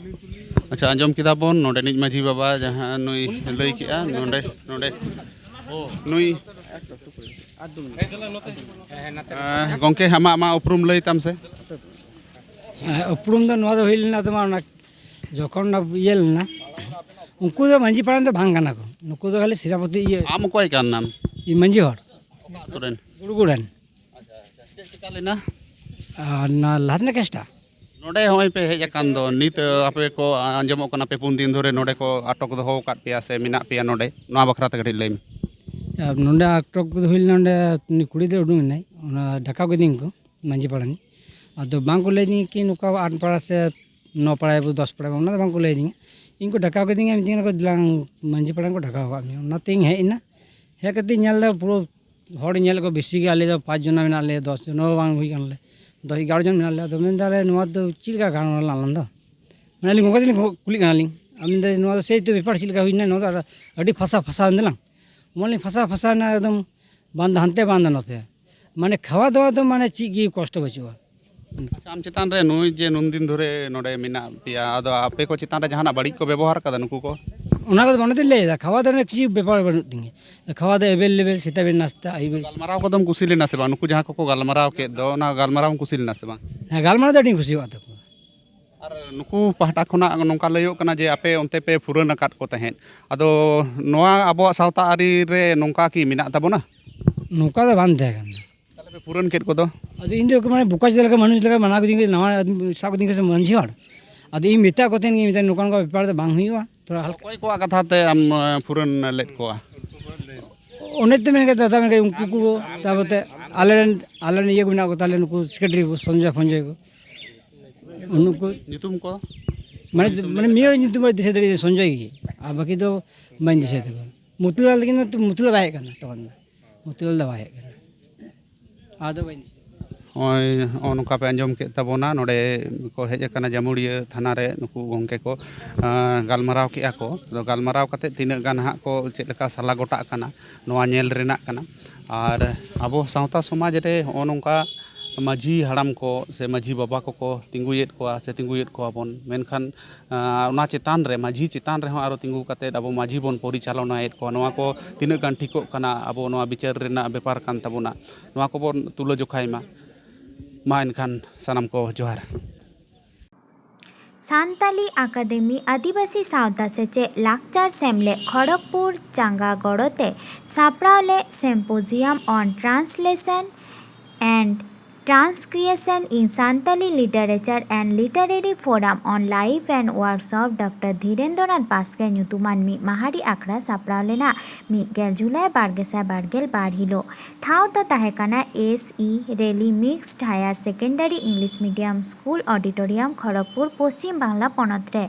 ᱟᱪᱪᱷᱟ, ᱟᱸᱡᱚᱢ ᱠᱮᱫᱟ ᱵᱚᱱ ᱱᱚᱰᱮᱱᱤᱡ ᱢᱟᱹᱡᱷᱤ ᱵᱟᱵᱟ ᱡᱟᱦᱟᱸ ᱱᱩᱭ ᱞᱟᱹᱭ ᱠᱮᱜᱼᱟ, ᱱᱚᱰᱮ, ᱱᱚᱰᱮ ᱱᱩᱭ, ᱮᱸ, ᱜᱚᱢᱠᱮ, ᱟᱢᱟᱜ, ᱟᱢᱟᱜ ᱩᱯᱨᱩᱢ ᱞᱟᱹᱭ ᱛᱟᱢ ᱥᱮ᱾ ᱦᱮᱸ, ᱩᱯᱨᱩᱢ ᱫᱚ ᱱᱚᱣᱟ ᱫᱚ ᱦᱩᱭ ᱞᱮᱱᱟ ᱛᱳᱢᱟᱨ ᱚᱱᱟ ᱡᱚᱠᱷᱚᱱ ᱚᱱᱟ ᱤᱭᱟᱹ ᱞᱮᱱᱟ, ᱩᱱᱠᱩ ᱫᱚ ᱢᱟᱹᱡᱷᱤ ᱯᱟᱲᱟ ᱨᱮᱱ ᱫᱚ ᱵᱟᱝ ᱠᱟᱱᱟ ᱠᱚ, ᱱᱩᱠᱩ ᱫᱚ ᱠᱷᱟᱹᱞᱤ ᱥᱮᱱᱟᱯᱚᱛᱤ ᱤᱭᱟᱹ᱾ ᱟᱢ ᱚᱠᱚᱭ ᱠᱟᱱ ᱱᱟᱢ? ᱤᱧ ᱢᱟᱹᱡᱷᱤ ᱦᱚᱲ᱾ ᱚᱠᱟ ᱟᱹᱛᱩ ᱨᱮᱱ? ᱜᱩᱲᱜᱩ ᱨᱮᱱ᱾ ᱟᱪᱪᱷᱟ, ᱟᱪᱪᱷᱟ᱾ ᱪᱮᱫ ᱪᱤᱠᱟ ᱞᱮᱱᱟ? ᱟᱨ ᱱᱚᱣᱟ ᱞᱟᱦᱟ ᱛᱮᱱᱟᱜ ᱠᱮᱥᱴᱟ? ᱱᱚᱰᱮ ᱦᱚᱸᱜᱼᱚᱭ ᱯᱮ ᱦᱮᱡ ᱟᱠᱟᱱ ᱫᱚ, ᱱᱤᱛ, ᱟᱯᱮ ᱠᱚ ᱟᱸᱡᱚᱢᱚᱜ ᱠᱟᱱᱟ ᱯᱮ ᱯᱩᱱ ᱫᱤᱱ ᱫᱷᱚᱨᱮ ᱱᱚᱰᱮ ᱠᱚ ᱟᱴᱚᱠ ᱫᱚᱦᱚ ᱟᱠᱟᱫ ᱯᱮᱭᱟ ᱥᱮ ᱢᱮᱱᱟᱜ ᱯᱮᱭᱟ ᱱᱚᱰᱮ, ᱱᱚᱣᱟ ᱵᱟᱠᱷᱨᱟ ᱛᱮ ᱠᱟᱹᱴᱤᱡ ᱞᱟᱹᱭ ᱢᱮ᱾ ᱟᱨ ᱱᱚᱰᱮ ᱟᱴᱚᱠ ᱫᱚ ᱦᱩᱭ ᱞᱮᱱᱟ, ᱱᱚᱰᱮ ᱩᱱᱤ ᱠᱩᱲᱤ ᱜᱤᱫᱽᱨᱟᱹ ᱩᱰᱩᱝ ᱮᱱᱟᱭ, ᱚᱱᱟ ᱰᱟᱠᱟᱣ ᱠᱤᱫᱤᱧ ᱠᱚ ᱢᱟᱹᱡᱷᱤ ᱯᱟᱲᱟ ᱨᱤᱱᱤᱡ᱾ ᱟᱫᱚ ᱵᱟᱝ ᱠᱚ ᱞᱟᱹᱭ ᱫᱤᱧᱟ ᱠᱤ ᱱᱚᱝᱠᱟ ᱟᱴ ᱯᱟᱲᱟ ᱥᱮ ᱱᱚ ᱯᱟᱲᱟ ᱫᱚᱥ ᱯᱟᱲᱟ, ᱚᱱᱟ ᱫᱚ ᱵᱟᱝ ᱠᱚ ᱞᱟᱹᱭ ᱫᱤᱧᱟ᱾ ᱤᱧ ᱠᱚ ᱰᱟᱠᱟᱣ ᱠᱤᱫᱤᱧᱟ, ᱢᱤᱛᱟᱹᱧ ᱠᱟᱱᱟ ᱠᱚ, "ᱫᱮᱞᱟᱝ ᱢᱟᱹᱡᱷᱤ ᱯᱟᱲᱟ ᱨᱮᱱ ᱠᱚ ᱰᱟᱠᱟᱣ ᱟᱠᱟᱫ ᱢᱮᱭᱟ", ᱚᱱᱟᱛᱤᱧ ᱦᱮᱡ ᱮᱱᱟ᱾ ᱦᱮᱡ ᱠᱟᱛᱮᱧ ᱧᱮᱞ ᱮᱫᱟ ᱯᱩᱨᱟᱹ ᱦᱚᱲ ᱧᱮᱞ ᱠᱚ ᱵᱮᱥᱤ ᱜᱮ, ᱟᱞᱮ ᱫᱚ ᱯᱟᱸᱪ ᱡᱚᱱᱟ ᱢᱮᱱᱟᱜ ᱞᱮᱭᱟ, ᱫᱚᱥ ᱡᱚᱱᱟ ᱦᱚᱸ ᱵᱟᱝ ᱦᱩᱭ ᱠᱟᱱᱟᱞᱮ, ᱫᱚᱥ ᱮᱜᱟᱨᱚ ᱡᱚᱱ ᱢᱮᱱᱟᱜ ᱞᱮᱭᱟ᱾ ᱟᱫᱚ ᱢᱮᱱ ᱫᱟᱞᱮ, "ᱱᱚᱣᱟ ᱫᱚ ᱪᱮᱫ ᱞᱮᱠᱟ ᱜᱟᱱᱚᱜᱼᱟ ᱟᱞᱟᱝ ᱫᱚ?" ᱢᱟᱱᱮ ᱟᱹᱞᱤᱧ ᱜᱚᱢᱠᱮ ᱛᱟᱹᱞᱤᱧ ᱠᱩᱞᱤᱜ ᱠᱟᱱᱟᱞᱤᱧ, ᱟᱢ ᱫᱚ ᱱᱚᱣᱟ ᱫᱚ ᱥᱮᱭ ᱛᱚ ᱵᱮᱯᱟᱨ ᱪᱮᱫ ᱞᱮᱠᱟ ᱦᱩᱭᱱᱟ, ᱱᱚᱣᱟ ᱫᱚ ᱟᱹᱰᱤ ᱯᱷᱟᱥᱟ ᱯᱷᱟᱥᱟ ᱮᱱ ᱫᱟᱞᱟᱝ᱾ ᱢᱚᱱᱮ ᱯᱷᱟᱥᱟ ᱯᱷᱟᱥᱟ ᱮᱱᱟ ᱮᱠᱫᱚᱢ, ᱵᱟᱝ ᱫᱚ ᱦᱟᱱᱛᱮ ᱵᱟᱝ ᱫᱚ ᱱᱚᱛᱮ᱾ ᱢᱟᱱᱮ ᱠᱷᱟᱣᱟ ᱫᱟᱣᱟ ᱫᱚ ᱢᱟᱱᱮ ᱪᱮᱫ ᱜᱮ ᱠᱚᱥᱴᱚ ᱵᱟᱹᱪᱩᱜᱼᱟ᱾ ᱟᱪᱪᱷᱟ, ᱟᱢ ᱪᱮᱛᱟᱱ ᱨᱮ ᱱᱩᱭ ᱡᱮ ᱱᱩᱱ ᱫᱤᱱ ᱫᱷᱚᱨᱮ ᱱᱚᱰᱮ ᱢᱮᱱᱟᱜ ᱯᱮᱭᱟ, ᱟᱫᱚ ᱟᱯᱮ ᱠᱚ ᱪᱮᱛᱟᱱ ᱨᱮ ᱡᱟᱦᱟᱱᱟᱜ ᱵᱟᱹᱲᱤᱡ ᱠᱚ ᱵᱮᱵᱚᱦᱟᱨ ᱠᱟᱫᱟ ᱱᱩᱠᱩ ᱠᱚ? ᱚᱱᱟ ᱠᱚᱫᱚ ᱚᱱᱟ ᱫᱚᱧ ᱞᱟᱹᱭᱫᱟ, ᱠᱷᱟᱣᱟ ᱫᱟᱣᱟ ᱨᱮᱱᱟᱜ ᱠᱤᱪᱷᱩ ᱵᱮᱯᱟᱨ ᱵᱟᱹᱱᱩᱜ ᱛᱤᱧᱟᱹ᱾ ᱠᱷᱟᱣᱟ ᱫᱟᱣᱟ ᱮᱵᱮᱞ ᱞᱮᱵᱮᱞ, ᱥᱮᱛᱟᱜ ᱵᱮᱨ ᱱᱟᱥᱛᱟ, ᱟᱹᱭᱩᱵ ᱵᱮᱨ᱾ ᱜᱟᱞᱢᱟᱨᱟᱣ ᱠᱚᱫᱚᱢ ᱠᱩᱥᱤ ᱞᱮᱱᱟ ᱥᱮ ᱵᱟᱝ? ᱱᱩᱠᱩ ᱡᱟᱦᱟᱸ ᱠᱚᱠᱚ ᱜᱟᱞᱢᱟᱨᱟᱣ ᱠᱮᱫ ᱫᱚ, ᱚᱱᱟ ᱜᱟᱞᱢᱟᱨᱟᱣ ᱮᱢ ᱠᱩᱥᱤ ᱞᱮᱱᱟ ᱥᱮ ᱵᱟᱝ? ᱦᱮᱸ, ᱜᱟᱞᱢᱟᱨᱟᱣ ᱫᱚ ᱟᱹᱰᱤᱧ ᱠᱩᱥᱤᱭᱟᱜ ᱛᱟᱠᱚᱣᱟ᱾ ᱟᱨ ᱱᱩᱠᱩ ᱯᱟᱦᱴᱟ ᱠᱷᱚᱱᱟᱜ ᱱᱚᱝᱠᱟ ᱞᱟᱹᱭᱚᱜ ᱠᱟᱱᱟ ᱡᱮ ᱟᱯᱮ ᱚᱱᱛᱮ ᱯᱮ ᱯᱷᱩᱨᱟᱹᱱ ᱟᱠᱟᱫ ᱠᱚ ᱛᱟᱦᱮᱸᱫ, ᱟᱫᱚ ᱱᱚᱣᱟ ᱟᱵᱚᱣᱟᱜ ᱥᱟᱶᱛᱟ ᱟᱹᱨᱤ ᱨᱮ ᱱᱚᱝᱠᱟ ᱠᱤ ᱢᱮᱱᱟᱜ ᱛᱟᱵᱚᱱᱟ? ᱱᱚᱝᱠᱟ ᱫᱚ ᱵᱟᱝ ᱛᱟᱦᱮᱸ ᱠᱟᱱᱟ᱾ ᱛᱟᱦᱞᱮ ᱯᱮ ᱯᱷᱩᱨᱟᱹᱱ ᱠᱮᱫ ᱠᱚᱫᱚ? ᱟᱫᱚ ᱤᱧ ᱫᱚ ᱢᱟᱱᱮ ᱵᱚᱠᱟ ᱪᱮᱫ ᱞᱮᱠᱟ ᱢᱟᱱᱩᱥ ᱞᱮᱠᱟ ᱢᱟᱱᱟᱣ ᱠᱤᱫᱤᱧ ᱠᱚ, ᱱᱟᱣᱟ ᱟᱫᱢᱤ ᱥᱟᱵ ᱠᱤᱫᱤᱧ ᱠᱚ ᱥᱮ ᱢᱟᱹᱡᱷᱤ ᱦᱚᱲ᱾ ᱟᱫᱚ ᱤᱧ ᱢᱮᱛᱟᱜ ᱠᱚ ᱛᱟᱦᱮᱱ ᱜᱤᱧ, ᱢᱮᱛᱟᱧ ᱱᱚᱝᱠᱟ ᱱᱚᱝᱠᱟ ᱵᱮᱯᱟᱨ ᱫᱚ ᱵᱟᱝ ᱦᱩᱭᱩᱜᱼᱟ, ᱛᱷᱚᱲᱟ ᱦᱟᱞᱠᱟ᱾ ᱚᱠᱚᱭ ᱠᱚᱣᱟᱜ ᱠᱟᱛᱷᱟ ᱛᱮ ᱟᱢ ᱮ, ᱯᱷᱩᱨᱟᱹᱱ ᱞᱮᱫ ᱠᱚᱣᱟ? ᱚᱱᱮ ᱛᱚ ᱢᱮᱱ ᱠᱮᱫ ᱫᱟᱫᱟ, ᱢᱮᱱ ᱠᱮᱫ ᱩᱱᱠᱩ ᱠᱚ, ᱛᱟᱯᱚᱨ ᱛᱮ ᱟᱞᱮᱨᱮᱱ ᱟᱞᱮᱨᱮᱱ ᱤᱭᱟᱹ ᱠᱚ ᱢᱮᱱᱟᱜ ᱠᱚ ᱛᱟᱞᱮ, ᱱᱩᱠᱩ ᱥᱮᱠᱨᱮᱴᱟᱨᱤ ᱠᱚ, ᱥᱚᱧᱡᱚᱭ ᱯᱷᱚᱧᱡᱚᱭ ᱠᱚ, ᱩᱱᱠᱩ ᱧᱩᱛᱩᱢ ᱠᱚ? ᱢᱟᱱᱮ ᱢᱟᱱᱮ ᱢᱤᱭᱟᱹ ᱧᱩᱛᱩᱢ ᱵᱟᱭ ᱫᱤᱥᱟᱹ ᱫᱟᱲᱮᱭᱟᱜᱼᱟ, ᱥᱚᱧᱡᱚᱭ ᱜᱮ, ᱟᱨ ᱵᱟᱹᱠᱤ ᱫᱚ ᱵᱟᱹᱧ ᱫᱤᱥᱟᱹᱭ ᱛᱟᱠᱚᱣᱟ᱾ ᱢᱚᱛᱤᱞᱟᱞ ᱛᱟᱹᱠᱤᱱ ᱫᱚ, ᱢᱚᱛᱤᱞᱟᱞ ᱵᱟᱭ ᱦᱮᱡ ᱠᱟᱱᱟ ᱛᱚᱠᱷᱚᱱ ᱫᱚ, ᱢᱚᱛᱤᱞᱟᱞ ᱫᱚ ᱵᱟᱭ ᱦᱮᱡ ᱠᱟᱱᱟ, ᱟᱫᱚ ᱵᱟᱹᱧ ᱫᱤᱥᱟᱹᱭ᱾ ᱱᱚᱜᱼᱚᱭ ᱱᱚᱜᱼᱚ ᱱᱚᱝᱠᱟ ᱯᱮ ᱟᱸᱡᱚᱢ ᱠᱮᱫ ᱛᱟᱵᱚᱱᱟ, ᱱᱚᱰᱮ ᱠᱚ ᱦᱮᱡ ᱟᱠᱟᱱᱟ ᱡᱟᱹᱢᱩᱲᱤᱭᱟᱹ ᱛᱷᱟᱱᱟ ᱨᱮ ᱱᱩᱠᱩ ᱜᱚᱢᱠᱮ ᱠᱚ, ᱟᱸ, ᱜᱟᱞᱢᱟᱨᱟᱣ ᱠᱮᱜᱼᱟ ᱠᱚ᱾ ᱟᱫᱚ ᱜᱟᱞᱢᱟᱨᱟᱣ ᱠᱟᱛᱮᱫ ᱛᱤᱱᱟᱹᱜ ᱜᱟᱱ ᱦᱟᱸᱜ ᱠᱚ ᱪᱮᱫ ᱞᱮᱠᱟ ᱥᱟᱞᱟ ᱜᱚᱴᱟᱜ ᱠᱟᱱᱟ, ᱱᱚᱣᱟ ᱧᱮᱞ ᱨᱮᱱᱟᱜ ᱠᱟᱱᱟ᱾ ᱟᱨ ᱟᱵᱚ ᱥᱟᱶᱛᱟ ᱥᱚᱢᱟᱡᱽ ᱨᱮ ᱦᱚᱸᱜᱼᱚ ᱱᱚᱝᱠᱟ ᱢᱟᱹᱡᱷᱤ ᱦᱟᱲᱟᱢ ᱠᱚ ᱥᱮ ᱢᱟᱹᱡᱷᱤ ᱵᱟᱵᱟ ᱠᱚᱠᱚ ᱛᱤᱸᱜᱩᱭᱮᱫ ᱠᱚᱣᱟ ᱥᱮ ᱛᱤᱸᱜᱩᱭᱮᱫ ᱠᱚᱣᱟ ᱵᱚᱱ, ᱢᱮᱱᱠᱷᱟᱱ ᱟᱸ, ᱚᱱᱟ ᱪᱮᱛᱟᱱ ᱨᱮ, ᱢᱟᱹᱡᱷᱤ ᱪᱮᱛᱟᱱ ᱨᱮᱦᱚᱸ ᱟᱨᱚ ᱛᱤᱸᱜᱩ ᱠᱟᱛᱮᱫ ᱟᱵᱚ ᱢᱟᱹᱡᱷᱤ ᱵᱚᱱ ᱯᱚᱨᱤᱪᱟᱞᱚᱱᱟᱭᱮᱫ ᱠᱚᱣᱟ, ᱱᱚᱣᱟ ᱠᱚ ᱛᱤᱱᱟᱹᱜ ᱜᱟᱱ ᱴᱷᱤᱠᱚᱜ ᱠᱟᱱᱟ, ᱟᱵᱚ ᱱᱚᱣᱟ ᱵᱤᱪᱟᱹᱨ ᱨᱮᱱᱟᱜ ᱵᱮᱯᱟᱨ ᱠᱟᱱ ᱛᱟᱵᱚᱱᱟ, ᱱᱚᱣᱟ ᱠᱚᱵᱚᱱ ᱛᱩᱞᱟᱹ ᱡᱚᱠᱷᱟᱭ ᱢᱟ᱾ ᱢᱟ ᱮᱱᱠᱷᱟᱱ ᱥᱟᱱᱟᱢ ᱠᱚ ᱡᱚᱦᱟᱨ᱾ ᱥᱟᱱᱛᱟᱞᱤ ᱟᱠᱟᱫᱮᱢᱤ ᱟᱹᱫᱤᱵᱟᱹᱥᱤ ᱥᱟᱶᱛᱟ ᱥᱮᱪᱮᱫ ᱞᱟᱠᱪᱟᱨ ᱥᱮᱢᱞᱮᱫ ᱠᱷᱚᱲᱚᱜᱽᱯᱩᱨ ᱪᱟᱸᱜᱟ ᱜᱚᱲᱚᱛᱮ ᱥᱟᱯᱲᱟᱣ ᱞᱮᱫ Symposium on Translation and Transcreation in Santali Literature and Literary Forum on Life and Works of doctor Dhirendranath ᱵᱟᱥᱠᱮ ᱧᱩᱛᱩᱢᱟᱱ ᱢᱤᱫ ᱢᱟᱦᱟᱨᱤ ᱟᱠᱷᱲᱟ ᱥᱟᱯᱲᱟᱣ ᱞᱮᱱᱟ ᱢᱤᱫ ᱜᱮᱞ ᱡᱩᱞᱟᱭ ᱵᱟᱨ ᱜᱮᱥᱟᱭ ᱵᱟᱨ ᱜᱮᱞ ᱵᱟᱨ ᱦᱤᱞᱳᱜ᱾ ᱴᱷᱟᱶ ᱫᱚ ᱛᱟᱦᱮᱸ ᱠᱟᱱᱟ S E Relly Mixed Higher Secondary English Medium School Auditorium, Kharagpur, Paschim Bangla ᱯᱚᱱᱚᱛ ᱨᱮ᱾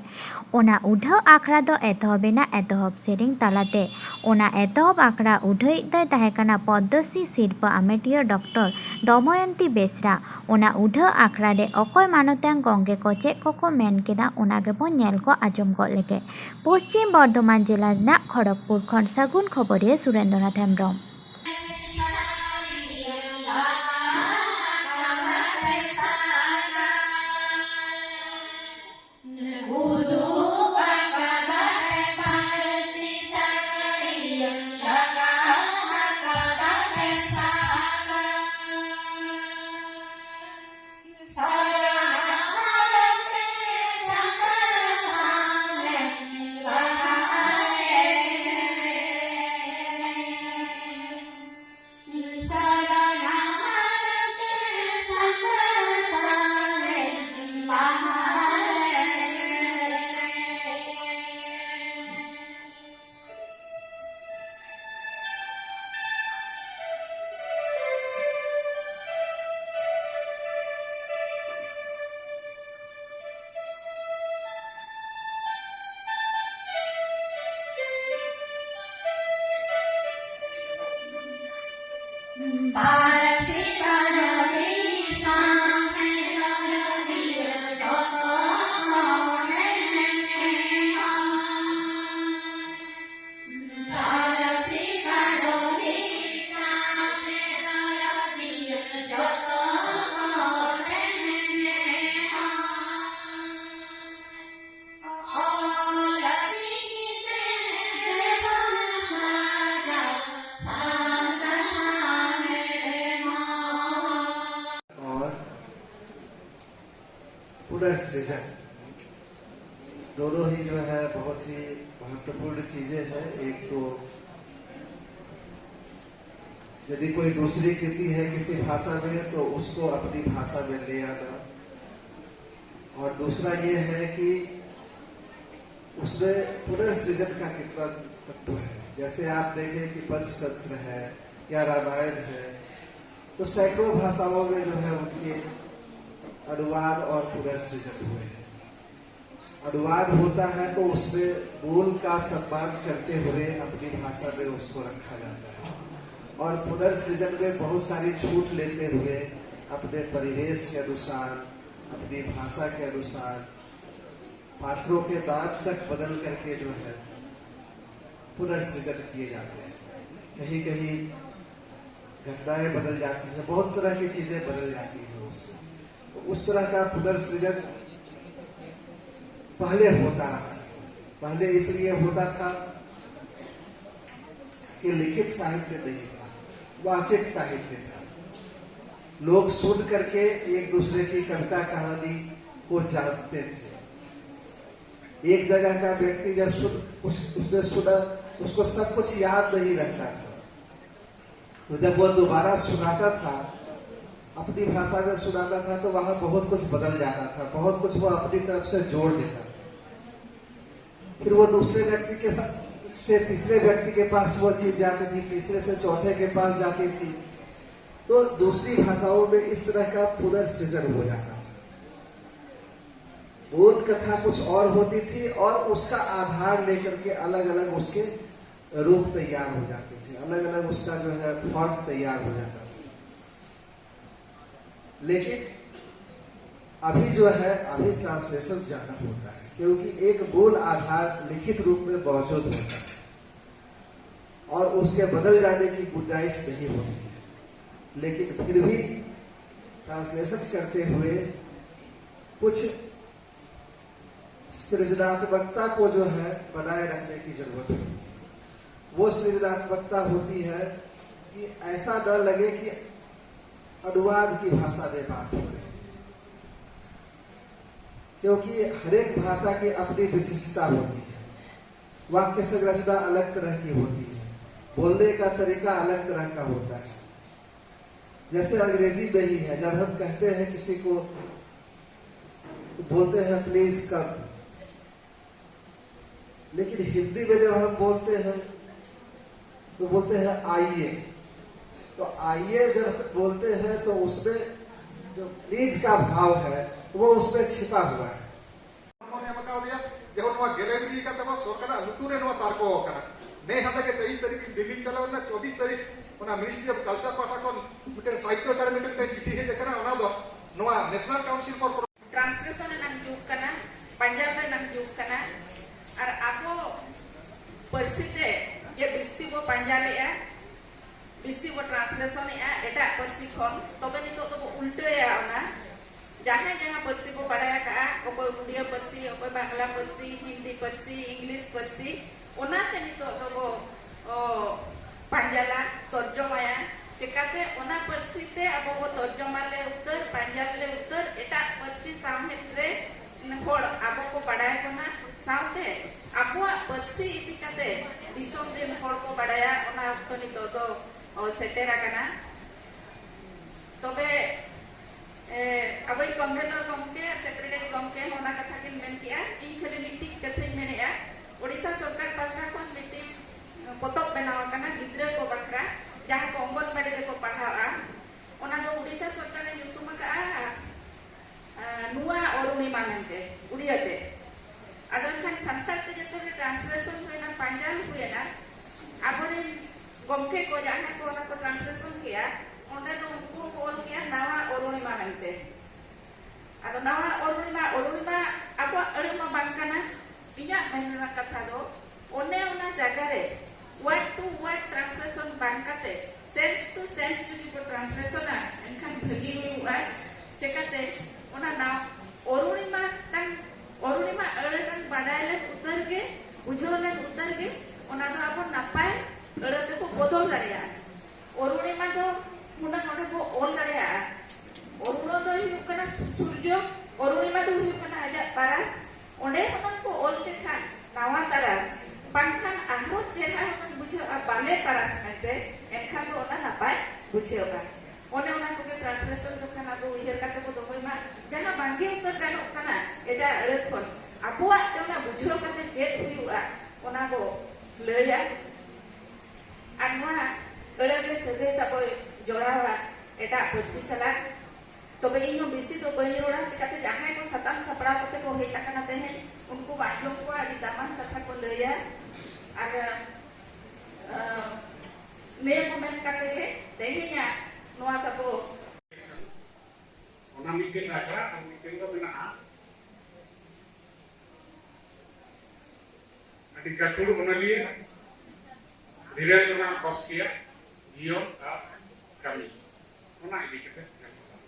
ᱚᱱᱟ ᱩᱰᱷᱟᱹᱣ ᱟᱠᱷᱲᱟ ᱫᱚ ᱮᱛᱚᱦᱚᱵ ᱮᱱᱟ ᱮᱛᱚᱦᱚᱵ ᱥᱮᱨᱮᱧ ᱛᱟᱞᱟᱛᱮ᱾ ᱚᱱᱟ ᱮᱛᱚᱦᱚᱵ ᱟᱠᱷᱲᱟ ᱩᱰᱷᱟᱹᱣᱤᱡ ᱫᱚᱭ ᱛᱟᱦᱮᱸ ᱠᱟᱱᱟ ᱯᱚᱫᱽᱢᱚᱥᱨᱤ ᱥᱤᱨᱯᱟᱹ ᱟᱢᱮᱴᱤᱭᱟᱹ ᱰᱚᱠᱴᱚᱨ ᱫᱚᱢᱚᱭᱚᱱᱛᱤ ᱵᱮᱥᱨᱟ᱾ ᱵᱮᱥᱨᱟ᱾ ᱚᱱᱟ ᱩᱰᱷᱟᱹᱣ ᱟᱠᱷᱲᱟ ᱨᱮ ᱚᱠᱚᱭ ᱢᱟᱱᱚᱛᱟᱱ ᱜᱚᱢᱠᱮ ᱠᱚ ᱪᱮᱫ ᱠᱚᱠᱚ ᱢᱮᱱ ᱠᱮᱫᱟ, ᱚᱱᱟ ᱜᱮᱵᱚᱱ ᱧᱮᱞ ᱜᱚᱫ ᱟᱸᱡᱚᱢ ᱜᱚᱫ ᱞᱮᱜᱮ᱾ ᱯᱚᱥᱪᱤᱢ ᱵᱚᱨᱫᱷᱚᱢᱟᱱ ᱡᱮᱞᱟ ᱨᱮᱱᱟᱜ ᱠᱷᱚᱲᱚᱜᱽᱯᱩᱨ ᱠᱷᱚᱱ ᱥᱟᱹᱜᱩᱱ ᱠᱷᱚᱵᱚᱨᱤᱭᱟᱹ ᱥᱩᱨᱮᱱᱫᱨᱚᱱᱟᱛᱷ ᱦᱮᱢᱵᱨᱚᱢ᱾ और पुनर्सृजन, दोनों ही जो है बहुत ही महत्वपूर्ण चीजें हैं। एक तो यदि कोई दूसरी कृति है किसी भाषा में तो उसको अपनी भाषा में ले आना, और दूसरा ये है कि उसमें पुनर्सृजन का कितना तत्व है। जैसे आप देखें कि पंचतंत्र है या रामायण है, तो सैकड़ों भाषाओं में जो है उनके अनुवाद और पुनर्सृजन हुए हैं। अनुवाद होता है तो उसमें मूल का सम्मान करते हुए अपनी भाषा में उसको रखा जाता है, और पुनर्सृजन में बहुत सारी छूट लेते हुए अपने परिवेश के अनुसार, अपनी भाषा के अनुसार पात्रों के नाम तक बदल करके जो है पुनर्सृजन किए जाते हैं। कहीं कहीं घटनाएं बदल जाती हैं, बहुत तरह की चीजें बदल जाती हैं उसमें। तो उस तरह का पुनर्सृजन पहले होता रहा। पहले इसलिए होता था कि लिखित साहित्य नहीं था, वाचिक साहित्य था। लोग सुन करके एक दूसरे की कविता कहानी को जानते थे। एक जगह का व्यक्ति जब सुन उस, उसने सुना, उसको सब कुछ याद नहीं रहता था। तो जब वो दोबारा सुनाता था, अपनी भाषा में सुनाता था, तो वहां बहुत कुछ बदल जाता था, बहुत कुछ वो अपनी तरफ से जोड़ देता था। फिर वो दूसरे व्यक्ति के साथ से तीसरे व्यक्ति के पास वो चीज जाती थी, तीसरे से चौथे के पास जाती थी। तो दूसरी भाषाओं में इस तरह का पुनर्सृजन हो जाता था। मूल कथा कुछ और होती थी और उसका आधार लेकर के अलग अलग उसके रूप तैयार हो जाते थे, अलग अलग उसका जो है फॉर्म तैयार हो जाता था। लेकिन अभी जो है, अभी ट्रांसलेशन ज्यादा होता है, क्योंकि एक मूल आधार लिखित रूप में मौजूद होता है और उसके बदल जाने की गुंजाइश नहीं होती है। लेकिन फिर भी ट्रांसलेशन करते हुए कुछ सृजनात्मकता को जो है बनाए रखने की जरूरत होती है। वो सृजनात्मकता होती है कि ऐसा न लगे कि अनुवाद की भाषा में बात हो रही है, क्योंकि हर एक भाषा की अपनी विशिष्टता होती है। वाक्य संरचना अलग तरह की होती है, बोलने का तरीका अलग तरह का होता है। जैसे अंग्रेजी में ही है, जब हम कहते हैं किसी को, तो बोलते हैं प्लीज कम, लेकिन हिंदी में जब हम बोलते हैं तो बोलते हैं आइए। तो आइए जब बोलते हैं तो उसमें जो प्लीज का भाव है वो उसमें छिपा हुआ है। ᱵᱚᱱ ᱮᱢ ᱟᱠᱟᱣᱫᱮᱭᱟ, ᱡᱮᱢᱚᱱ ᱱᱚᱣᱟ ᱜᱮᱞᱮᱱ ᱤᱫᱤ ᱠᱟᱛᱮ ᱦᱚᱸ ᱥᱚᱨᱠᱟᱨᱟᱜ ᱞᱩᱛᱩᱨ ᱨᱮ ᱱᱚᱣᱟ ᱛᱟᱨᱠᱚ ᱟᱠᱟᱱᱟ᱾ ᱱᱮ ᱦᱟᱸᱰᱮ ᱜᱮ ᱛᱮᱭᱤᱥ ᱛᱟᱹᱨᱤᱠᱷ ᱤᱧ ᱫᱤᱞᱞᱤᱧ ᱪᱟᱞᱟᱣ ᱞᱮᱱᱟ, ᱪᱚᱵᱵᱤᱥ ᱛᱟᱹᱨᱤᱠᱷ ᱚᱱᱟ ᱢᱤᱱᱤᱥᱴᱨᱤ ᱚᱯᱷ ᱠᱟᱞᱪᱟᱨ ᱯᱟᱦᱴᱟ ᱠᱷᱚᱱ ᱢᱤᱫᱴᱮᱱ ᱥᱟᱦᱤᱛᱛᱚ ᱮᱠᱟᱰᱮᱢᱤ ᱴᱷᱮᱱ ᱢᱤᱫᱴᱮᱱ ᱪᱤᱴᱷᱤ ᱦᱮᱡ ᱟᱠᱟᱱᱟ᱾ National Council for Translation ᱨᱮᱱᱟᱜ ᱡᱩᱜᱽ ᱠᱟᱱᱟ, ᱯᱟᱸᱡᱟ ᱨᱮᱱᱟᱜ ᱡᱩᱜᱽ ᱠᱟᱱᱟ᱾ ᱟᱨ ᱟᱵᱚ ᱯᱟᱹᱨᱥᱤ ᱛᱮ ᱡᱮ ᱵᱤᱥᱛᱤ ᱵᱚ ᱯᱟᱸᱡᱟ ᱞᱮᱜᱼᱟ, ᱵᱤᱥᱛᱤ ᱵᱚ translation ᱮᱜᱼᱟ ᱮᱴᱟᱜ ᱯᱟᱹᱨᱥᱤ ᱠᱷᱚᱱ, ᱛᱚᱵᱮ ᱱᱤᱛᱚᱜ ᱫᱚᱵᱚ ᱩᱞᱴᱟᱹᱭᱟ ᱚᱱᱟ᱾ ᱡᱟᱦᱟᱸᱭ ᱡᱟᱦᱟᱸ ᱯᱟᱹᱨᱥᱤ ᱵᱚ ᱵᱟᱲᱟᱭ ᱟᱠᱟᱜᱼᱟ, ᱚᱠᱚᱭ ᱩᱲᱤᱭᱟ ᱯᱟᱹᱨᱥᱤ, ᱚᱠᱚᱭ ᱵᱟᱝᱞᱟ ᱯᱟᱹᱨᱥᱤ, ᱦᱤᱱᱫᱤ ᱯᱟᱹᱨᱥᱤ, ᱤᱝᱞᱤᱥ ᱯᱟᱹᱨᱥᱤ, ᱚᱱᱟᱛᱮ ᱱᱤᱛᱚᱜ ᱫᱚᱵᱚ, ᱚ, ᱯᱟᱸᱡᱟᱞᱟ, ᱛᱚᱨᱡᱚᱢᱟᱭᱟ᱾ ᱪᱮᱠᱟᱛᱮ ᱚᱱᱟ ᱯᱟᱹᱨᱥᱤ ᱛᱮ ᱟᱵᱚ ᱵᱚ ᱛᱚᱨᱡᱚᱢᱟ ᱞᱮ ᱩᱛᱟᱹᱨ, ᱯᱟᱸᱡᱟ ᱞᱮ ᱩᱛᱟᱹᱨ, ᱮᱴᱟᱜ ᱯᱟᱹᱨᱥᱤ ᱥᱟᱶᱦᱮᱫ ᱨᱮ ᱦᱚᱲ ᱟᱵᱚ ᱠᱚ ᱵᱟᱲᱟᱭ ᱵᱚᱱᱟ, ᱥᱟᱶᱛᱮ ᱟᱵᱚᱣᱟᱜ ᱯᱟᱹᱨᱥᱤ ᱤᱫᱤ ᱠᱟᱛᱮ ᱫᱤᱥᱚᱢ ᱨᱮᱱ ᱦᱚᱲ ᱠᱚ ᱵᱟᱲᱟᱭᱟ᱾ ᱚᱱᱟ ᱚᱠᱛᱚ ᱱᱤᱛᱚᱜ ᱫᱚ, ᱚ, ᱥᱮᱴᱮᱨ ᱟᱠᱟᱱᱟ᱾ ᱛᱚᱵᱮ, ᱮ, ᱟᱵᱚᱭᱤᱡ convener ᱜᱚᱢᱠᱮ ᱟᱨ secretary ᱜᱚᱢᱠᱮ ᱦᱚᱸ ᱚᱱᱟ ᱠᱟᱛᱷᱟ ᱠᱤᱱ ᱢᱮᱱ ᱠᱮᱜᱼᱟ᱾ ᱤᱧ ᱠᱷᱟᱹᱞᱤ ᱢᱤᱫᱴᱤᱡ ᱠᱟᱛᱷᱟᱧ ᱢᱮᱱᱮᱜᱼᱟ, ᱳᱰᱤᱥᱟ ᱥᱚᱨᱠᱟᱨ ᱯᱟᱥᱴᱟ ᱠᱷᱚᱱ ᱢᱤᱫᱴᱤᱡ ᱯᱚᱛᱚᱵ ᱵᱮᱱᱟᱣ ᱟᱠᱟᱱᱟ ᱜᱤᱫᱽᱨᱟᱹ ᱠᱚ ᱵᱟᱠᱷᱨᱟ, ᱡᱟᱦᱟᱸ ᱠᱚ ᱚᱝᱜᱚᱱᱵᱟᱲᱤ ᱨᱮᱠᱚ ᱯᱟᱲᱦᱟᱜᱼᱟ᱾ ᱚᱱᱟ ᱫᱚ ᱳᱰᱤᱥᱟ ᱥᱚᱨᱠᱟᱨᱮ ᱧᱩᱛᱩᱢ ᱟᱠᱟᱜᱼᱟ, ᱟ, ᱱᱩᱣᱟ ᱚᱨᱩᱬᱤᱢᱟ ᱢᱮᱱᱛᱮ, ᱩᱲᱤᱭᱟ ᱛᱮ᱾ ᱟᱫᱚ ᱮᱱᱠᱷᱟᱱ ᱥᱟᱱᱛᱟᱲ ᱛᱮ ᱡᱚᱛᱚ ᱨᱮ translation ᱦᱩᱭᱮᱱᱟ, ᱯᱟᱸᱡᱟᱞ ᱦᱩᱭᱮᱱᱟ᱾ ᱟᱵᱚᱨᱮᱱ ᱜᱚᱢᱠᱮ ᱠᱚ ᱡᱟᱦᱟᱸᱭ ᱠᱚ ᱚᱱᱟ ᱠᱚ translation ᱠᱮᱜᱼᱟ, ᱚᱸᱰᱮ ᱫᱚ ᱩᱱᱠᱩ ᱠᱚ ᱚᱞ ᱠᱮᱜᱼᱟ ᱱᱟᱣᱟ ᱚᱨᱩᱬᱤᱢᱟ ᱢᱮᱱᱛᱮ᱾ ᱟᱫᱚ ᱱᱟᱣᱟ ᱚᱨᱩᱬᱤᱢᱟ, ᱚᱨᱩᱬᱤᱢᱟ ᱟᱵᱚᱣᱟᱜ ᱟᱹᱲᱟᱹ ᱢᱟ ᱵᱟᱝ ᱠᱟᱱᱟ᱾ ᱤᱧᱟᱹᱜ ᱢᱮᱱ ᱨᱮᱱᱟᱜ ᱠᱟᱛᱷᱟ ᱫᱚ, ᱚᱱᱮ ᱚᱱᱟ ᱡᱟᱭᱜᱟ ᱨᱮ word to word translation ᱵᱟᱝ ᱠᱟᱛᱮ sense to sense ᱡᱩᱫᱤ ᱵᱚ translationᱟ, ᱮᱱᱠᱷᱟᱱ ᱵᱷᱟᱹᱜᱤ ᱦᱩᱭᱩᱜᱼᱟ᱾ ᱪᱮᱠᱟᱛᱮ ᱚᱱᱟ ᱱᱟᱣᱟ ᱚᱨᱩᱬᱤᱢᱟ ᱠᱟᱱ, ᱚᱨᱩᱬᱤᱢᱟ ᱟᱹᱲᱟᱹ ᱠᱟᱱ ᱵᱟᱰᱟᱭ ᱞᱮᱱ ᱩᱛᱟᱹᱨ ᱜᱮ, ᱵᱩᱡᱷᱟᱹᱣ ᱞᱮᱱ ᱩᱛᱟᱹᱨ ᱜᱮ, ᱚᱱᱟ ᱫᱚ ᱟᱵᱚ ᱱᱟᱯᱟᱭ ᱟᱹᱲᱟᱹ ᱛᱮᱠᱚ ᱵᱚᱫᱚᱞ ᱫᱟᱲᱮᱭᱟᱜᱼᱟ᱾ ᱚᱨᱩᱬᱤᱢᱟ ᱫᱚ ᱦᱩᱱᱟᱹᱝ ᱚᱸᱰᱮ ᱵᱚ ᱚᱞ ᱫᱟᱲᱮᱭᱟᱜᱼᱟ, ᱚᱨᱩᱬᱚ ᱫᱚᱭ ᱦᱩᱭᱩᱜ ᱠᱟᱱᱟ ᱥᱩᱨᱡᱚ, ᱚᱨᱩᱬᱤᱢᱟ ᱫᱚ ᱦᱩᱭᱩᱜ ᱠᱟᱱᱟ ᱟᱡᱟᱜ ᱛᱟᱨᱟᱥ᱾ ᱚᱸᱰᱮ ᱦᱩᱱᱟᱹᱝ ᱠᱚ ᱚᱞ ᱠᱮ ᱠᱷᱟᱱ ᱱᱟᱣᱟ ᱛᱟᱨᱟᱥ, ᱵᱟᱝᱠᱷᱟᱱ ᱟᱨᱦᱚᱸ ᱪᱮᱦᱨᱟ ᱦᱩᱱᱟᱹᱝ ᱵᱩᱡᱷᱟᱹᱜᱼᱟ ᱵᱟᱞᱮ ᱛᱟᱨᱟᱥ ᱢᱮᱱᱛᱮ, ᱮᱱᱠᱷᱟᱱ ᱫᱚ ᱚᱱᱟ ᱱᱟᱯᱟᱭ ᱵᱩᱡᱷᱟᱹᱜᱼᱟ᱾ ᱚᱱᱮ ᱚᱱᱟ ᱠᱚᱜᱮ translation ᱡᱚᱠᱷᱚᱱ ᱟᱵᱚ ᱩᱭᱦᱟᱹᱨ ᱠᱟᱛᱮ ᱵᱚ ᱫᱚᱦᱚᱭ ᱢᱟ, ᱡᱟᱦᱟᱸ ᱵᱟᱝᱜᱮ ᱩᱛᱟᱹᱨ ᱜᱟᱱᱚᱜ ᱠᱟᱱᱟ ᱮᱴᱟᱜ ᱟᱹᱲᱟᱹ ᱠᱷᱚᱱ, ᱟᱵᱚᱣᱟᱜ ᱛᱮ ᱚᱱᱟ ᱵᱩᱡᱷᱟᱹᱣ ᱠᱟᱛᱮ ᱪᱮᱫ ᱦᱩᱭᱩᱜᱼᱟ, ᱚᱱᱟ ᱵᱚ ᱞᱟᱹᱭᱟ᱾ ᱟᱨ ᱱᱚᱣᱟ ᱟᱹᱲᱟᱹ ᱜᱮ ᱥᱟᱹᱜᱟᱹᱭ ᱛᱟᱵᱚᱭ ᱡᱚᱲᱟᱣᱟ ᱮᱴᱟᱜ ᱯᱟᱹᱨᱥᱤ ᱥᱟᱞᱟᱜ᱾ ᱛᱚᱵᱮ ᱤᱧ ᱦᱚᱸ ᱵᱮᱥᱤ ᱫᱚ ᱵᱟᱹᱧ ᱨᱚᱲᱟ, ᱪᱤᱠᱟᱹᱛᱮ ᱡᱟᱦᱟᱸᱭ ᱠᱚ ᱥᱟᱛᱟᱢ ᱥᱟᱯᱲᱟᱣ ᱠᱟᱛᱮ ᱠᱚ ᱦᱮᱡ ᱟᱠᱟᱱᱟ ᱛᱮᱦᱮᱧ, ᱩᱱᱠᱩ ᱵᱚ ᱟᱸᱡᱚᱢ ᱠᱚᱣᱟ, ᱟᱹᱰᱤ ᱫᱟᱢᱟᱱ ᱠᱟᱛᱷᱟ ᱠᱚ ᱞᱟᱹᱭᱟ᱾ ᱟᱨ, ᱟᱸ, ᱱᱤᱭᱟᱹ ᱠᱚ ᱢᱮᱱ ᱠᱟᱛᱮ ᱜᱮ ᱛᱮᱦᱮᱧᱟᱜ ᱱᱚᱣᱟ ᱛᱟᱵᱚ ᱚᱱᱟ ᱢᱤᱫᱴᱮᱱ ᱟᱠᱷᱲᱟ ᱟᱨ ᱢᱤᱫᱴᱮᱱ ᱫᱚ ᱢᱮᱱᱟᱜᱼᱟ ᱟᱹᱰᱤ ᱜᱟᱹᱠᱷᱩᱲ ᱚᱱᱚᱞᱤᱭᱟᱹ ᱫᱷᱤᱨᱮᱱᱫᱨᱚᱱᱟᱛᱷ ᱵᱟᱥᱠᱮᱭᱟᱜ ᱡᱤᱭᱚᱱ ᱟᱨ ᱠᱟᱹᱢᱤ, ᱚᱱᱟ ᱤᱫᱤ ᱠᱟᱛᱮ ᱜᱟᱞᱢᱟᱨᱟᱣ᱾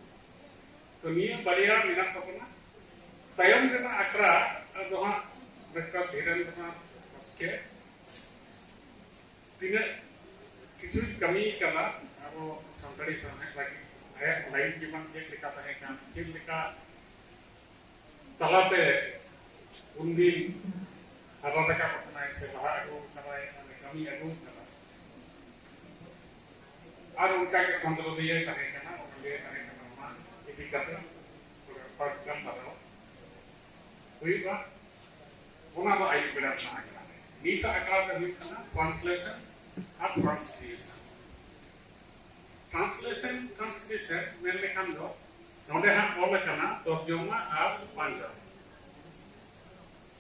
ᱛᱚ, ᱱᱤᱭᱟᱹ ᱵᱟᱨᱭᱟ ᱢᱮᱱᱟᱜ ᱛᱟᱵᱚᱱᱟ᱾ ᱛᱟᱭᱚᱢ ᱨᱮᱱᱟᱜ ᱟᱠᱷᱲᱟ ᱫᱚ ᱦᱟᱸᱜ ᱰᱚᱠᱴᱚᱨ ᱫᱷᱤᱨᱮᱱᱫᱨᱚᱱᱟᱛᱷ ᱵᱟᱥᱠᱮ ᱛᱤᱱᱟᱹᱜ ᱠᱤᱪᱷᱩᱭ ᱠᱟᱹᱢᱤ ᱠᱟᱫᱟ ᱟᱵᱚ ᱥᱟᱱᱛᱟᱲᱤ ᱥᱟᱶᱦᱮᱫ ᱞᱟᱹᱜᱤᱫ᱾ ᱟᱭᱟᱜ ᱞᱟᱭᱤᱱ ᱡᱤᱵᱚᱱ ᱪᱮᱫ ᱞᱮᱠᱟ ᱛᱟᱦᱮᱸ ᱠᱟᱱ, ᱪᱮᱫ ᱞᱮᱠᱟ ᱛᱟᱞᱟᱛᱮ ᱩᱱᱫᱤᱱ ᱦᱟᱨᱟ ᱨᱟᱠᱟᱵ ᱟᱠᱟᱱᱟᱭ ᱥᱮ ᱞᱟᱦᱟ ᱟᱹᱜᱩ ᱟᱠᱟᱫᱟᱭ, ᱢᱟᱱᱮ ᱠᱟᱹᱢᱤ ᱟᱹᱜᱩ ᱟᱠᱟᱫᱟ᱾ ᱟᱨ ᱚᱱᱠᱟ ᱜᱮ ᱠᱷᱚᱸᱫᱽᱨᱚᱸᱫᱤᱭᱟᱹ ᱛᱟᱦᱮᱸ ᱠᱟᱱᱟ, ᱚᱱᱚᱞᱤᱭᱟᱹ ᱛᱟᱦᱮᱸ ᱠᱟᱱᱟ, ᱚᱱᱟ ᱤᱫᱤ ᱠᱟᱛᱮ ᱯᱨᱳᱜᱨᱟᱢ ᱯᱟᱨᱚᱢ ᱦᱩᱭᱩᱜᱼᱟ᱾ ᱚᱱᱟ ᱫᱚ ᱟᱹᱭᱩᱵ ᱵᱮᱲᱟ ᱨᱮᱱᱟᱜ ᱟᱠᱷᱲᱟ᱾ ᱱᱤᱛᱟᱜ ᱟᱠᱷᱲᱟ ᱫᱚ ᱦᱩᱭᱩᱜ ᱠᱟᱱᱟ translation ᱟᱨ transcription᱾ Translation, transcription ᱢᱮᱱ ᱞᱮᱠᱷᱟᱱ ᱫᱚ ᱱᱚᱰᱮ ᱦᱟᱸᱜ ᱚᱞ ᱟᱠᱟᱱᱟ ᱛᱚᱨᱡᱚᱢᱟ ᱟᱨ ᱯᱟᱸᱡᱚᱢ᱾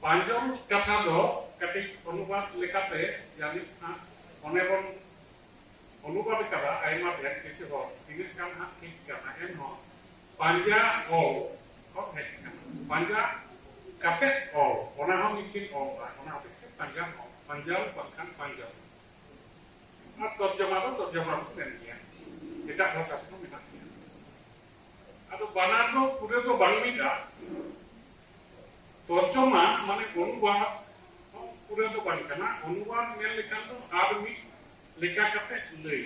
ᱯᱟᱸᱡᱚᱢ ᱠᱟᱛᱷᱟ ᱫᱚ ᱠᱟᱹᱴᱤᱡ ᱚᱱᱩᱵᱟᱫ ᱞᱮᱠᱟᱛᱮ ᱡᱟᱹᱱᱤᱡ ᱦᱟᱸᱜ ᱚᱱᱮ ᱵᱚᱱ ᱚᱱᱩᱵᱟᱫ ᱠᱟᱫᱟ ᱟᱭᱢᱟ ᱴᱷᱮᱱ ᱠᱤᱪᱷᱩ ᱦᱚᱲ, ᱛᱤᱱᱟᱹᱜ ᱜᱟᱱ ᱦᱟᱸᱜ ᱴᱷᱤᱠ ᱠᱟᱱᱟ, ᱮᱱᱦᱚᱸ ᱯᱟᱸᱡᱟ ᱚᱞ ᱠᱷᱚᱱ ᱦᱮᱡ ᱠᱟᱱᱟ᱾ ᱯᱟᱸᱡᱟ ᱠᱟᱛᱮ ᱚᱞ, ᱚᱱᱟ ᱦᱚᱸ ᱢᱤᱫᱴᱮᱱ ᱚᱞ, ᱚᱱᱟ ᱦᱚᱛᱮᱡ ᱛᱮ ᱯᱟᱸᱡᱟ ᱚᱞ, ᱯᱟᱸᱡᱟᱣ ᱵᱟᱝᱠᱷᱟᱱ ᱯᱟᱸᱡᱚᱢ᱾ ᱟᱨ ᱛᱚᱨᱡᱚᱢᱟ ᱫᱚ ᱛᱚᱨᱡᱚᱢᱟ ᱵᱚᱱ ᱢᱮᱱ ᱜᱮᱭᱟ, ᱮᱴᱟᱜ ᱵᱷᱟᱥᱟ ᱛᱮᱦᱚᱸ ᱢᱮᱱᱟᱜ ᱜᱮᱭᱟ᱾ ᱟᱫᱚ ᱵᱟᱱᱟᱨ ᱫᱚ ᱯᱩᱨᱟᱹ ᱫᱚ ᱵᱟᱝ ᱢᱤᱫᱟ᱾ ᱛᱚᱨᱡᱚᱢᱟ ᱢᱟᱱᱮ ᱚᱱᱩᱵᱟᱫ ᱦᱚᱸ ᱯᱩᱨᱟᱹ ᱫᱚ ᱵᱟᱝ ᱠᱟᱱᱟ᱾ ᱚᱱᱩᱵᱟᱫ ᱢᱮᱱ ᱞᱮᱠᱷᱟᱱ ᱫᱚ ᱟᱨ ᱢᱤᱫ ᱞᱮᱠᱟ ᱠᱟᱛᱮ ᱞᱟᱹᱭ,